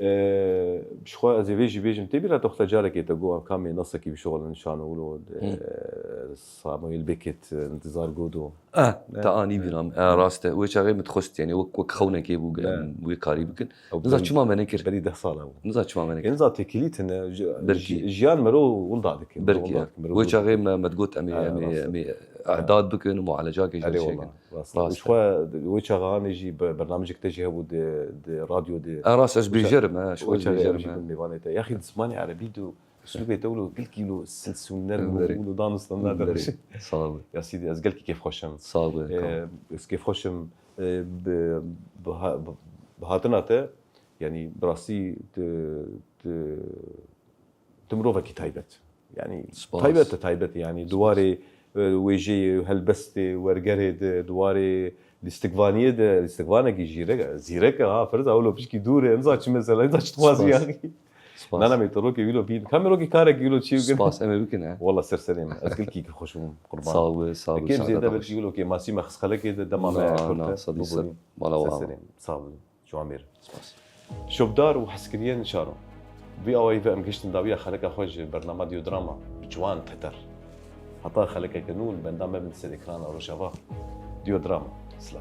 Ee, ji xwe ez ê vê jî bêjim, tê bîra te wexta carekê te got, em kamê nesekî bişuxulin şano wilo, ee, Samuel Beckett, e, Intizar Godot. Eh, te anî bîra min. Eh, rast e. Wê çaxê min dixwest, yani wek, wek xewnekê bû, em wê karî bikin. Niza çima me nekir? Berî deh sala bû. Niza çima me nekir? Niza têkilî tine. Belkî. Jiyan mero winda dike. Belkî. Wê çaxê me, me digot em ê, em ê, em ê e'dad bikin û mualecakê ji çêkin. Rast. Ji xwe wê çaxanê jî bernamejek te jî hebû di, di radyo de. Eh, rast, ez bêjerim, eh, ji xwe bêjerim. Mêvanê te. Yaxî di zimanê erebî de Uslubê te wilo gelkî wilo sensûner bû, wilo danûstanda derxişin. Sağ ol. Ya Sîdî, ez gelkî kêfxweş im. Sağ ol. Ez kêfxweş im bi hatina te, yanî bi rastî tu mirovekî taybet. Yanî taybet e, taybet e. Yanî di warê wêjeyê, helbestê, wergerê de, di warê lîstikvaniyê de, lîstikvanekî jîrek e. Zîrek e, ha, firz e, wilo pişkî dûr e, niza çi mesela, niza çi dixwazî yanî. Nana me tu rokê wilo bîn. Ka me rokê karekî wilo çî bikin. Spas, em ê bikin, he. Wala ser serê me. Ez gelkî kêfxweş bûm, qurban. Sağ ol, sağ ol. Kêm zêde belkî wilo kêmasî me xist xelekê de dema me xurt e. Bibûrî. Ser serê me. Sağ ol. Ji wan mêr. Spas. Şopdar û hezkiriyên şaro. Vî awayî ve em gihiştin dawiya xeleka xwe ji bernama Diodrama. Ciwan Teter. Heta xelekeke nû li benda me bin ser ekrana Rojava. Diodrama. Silav.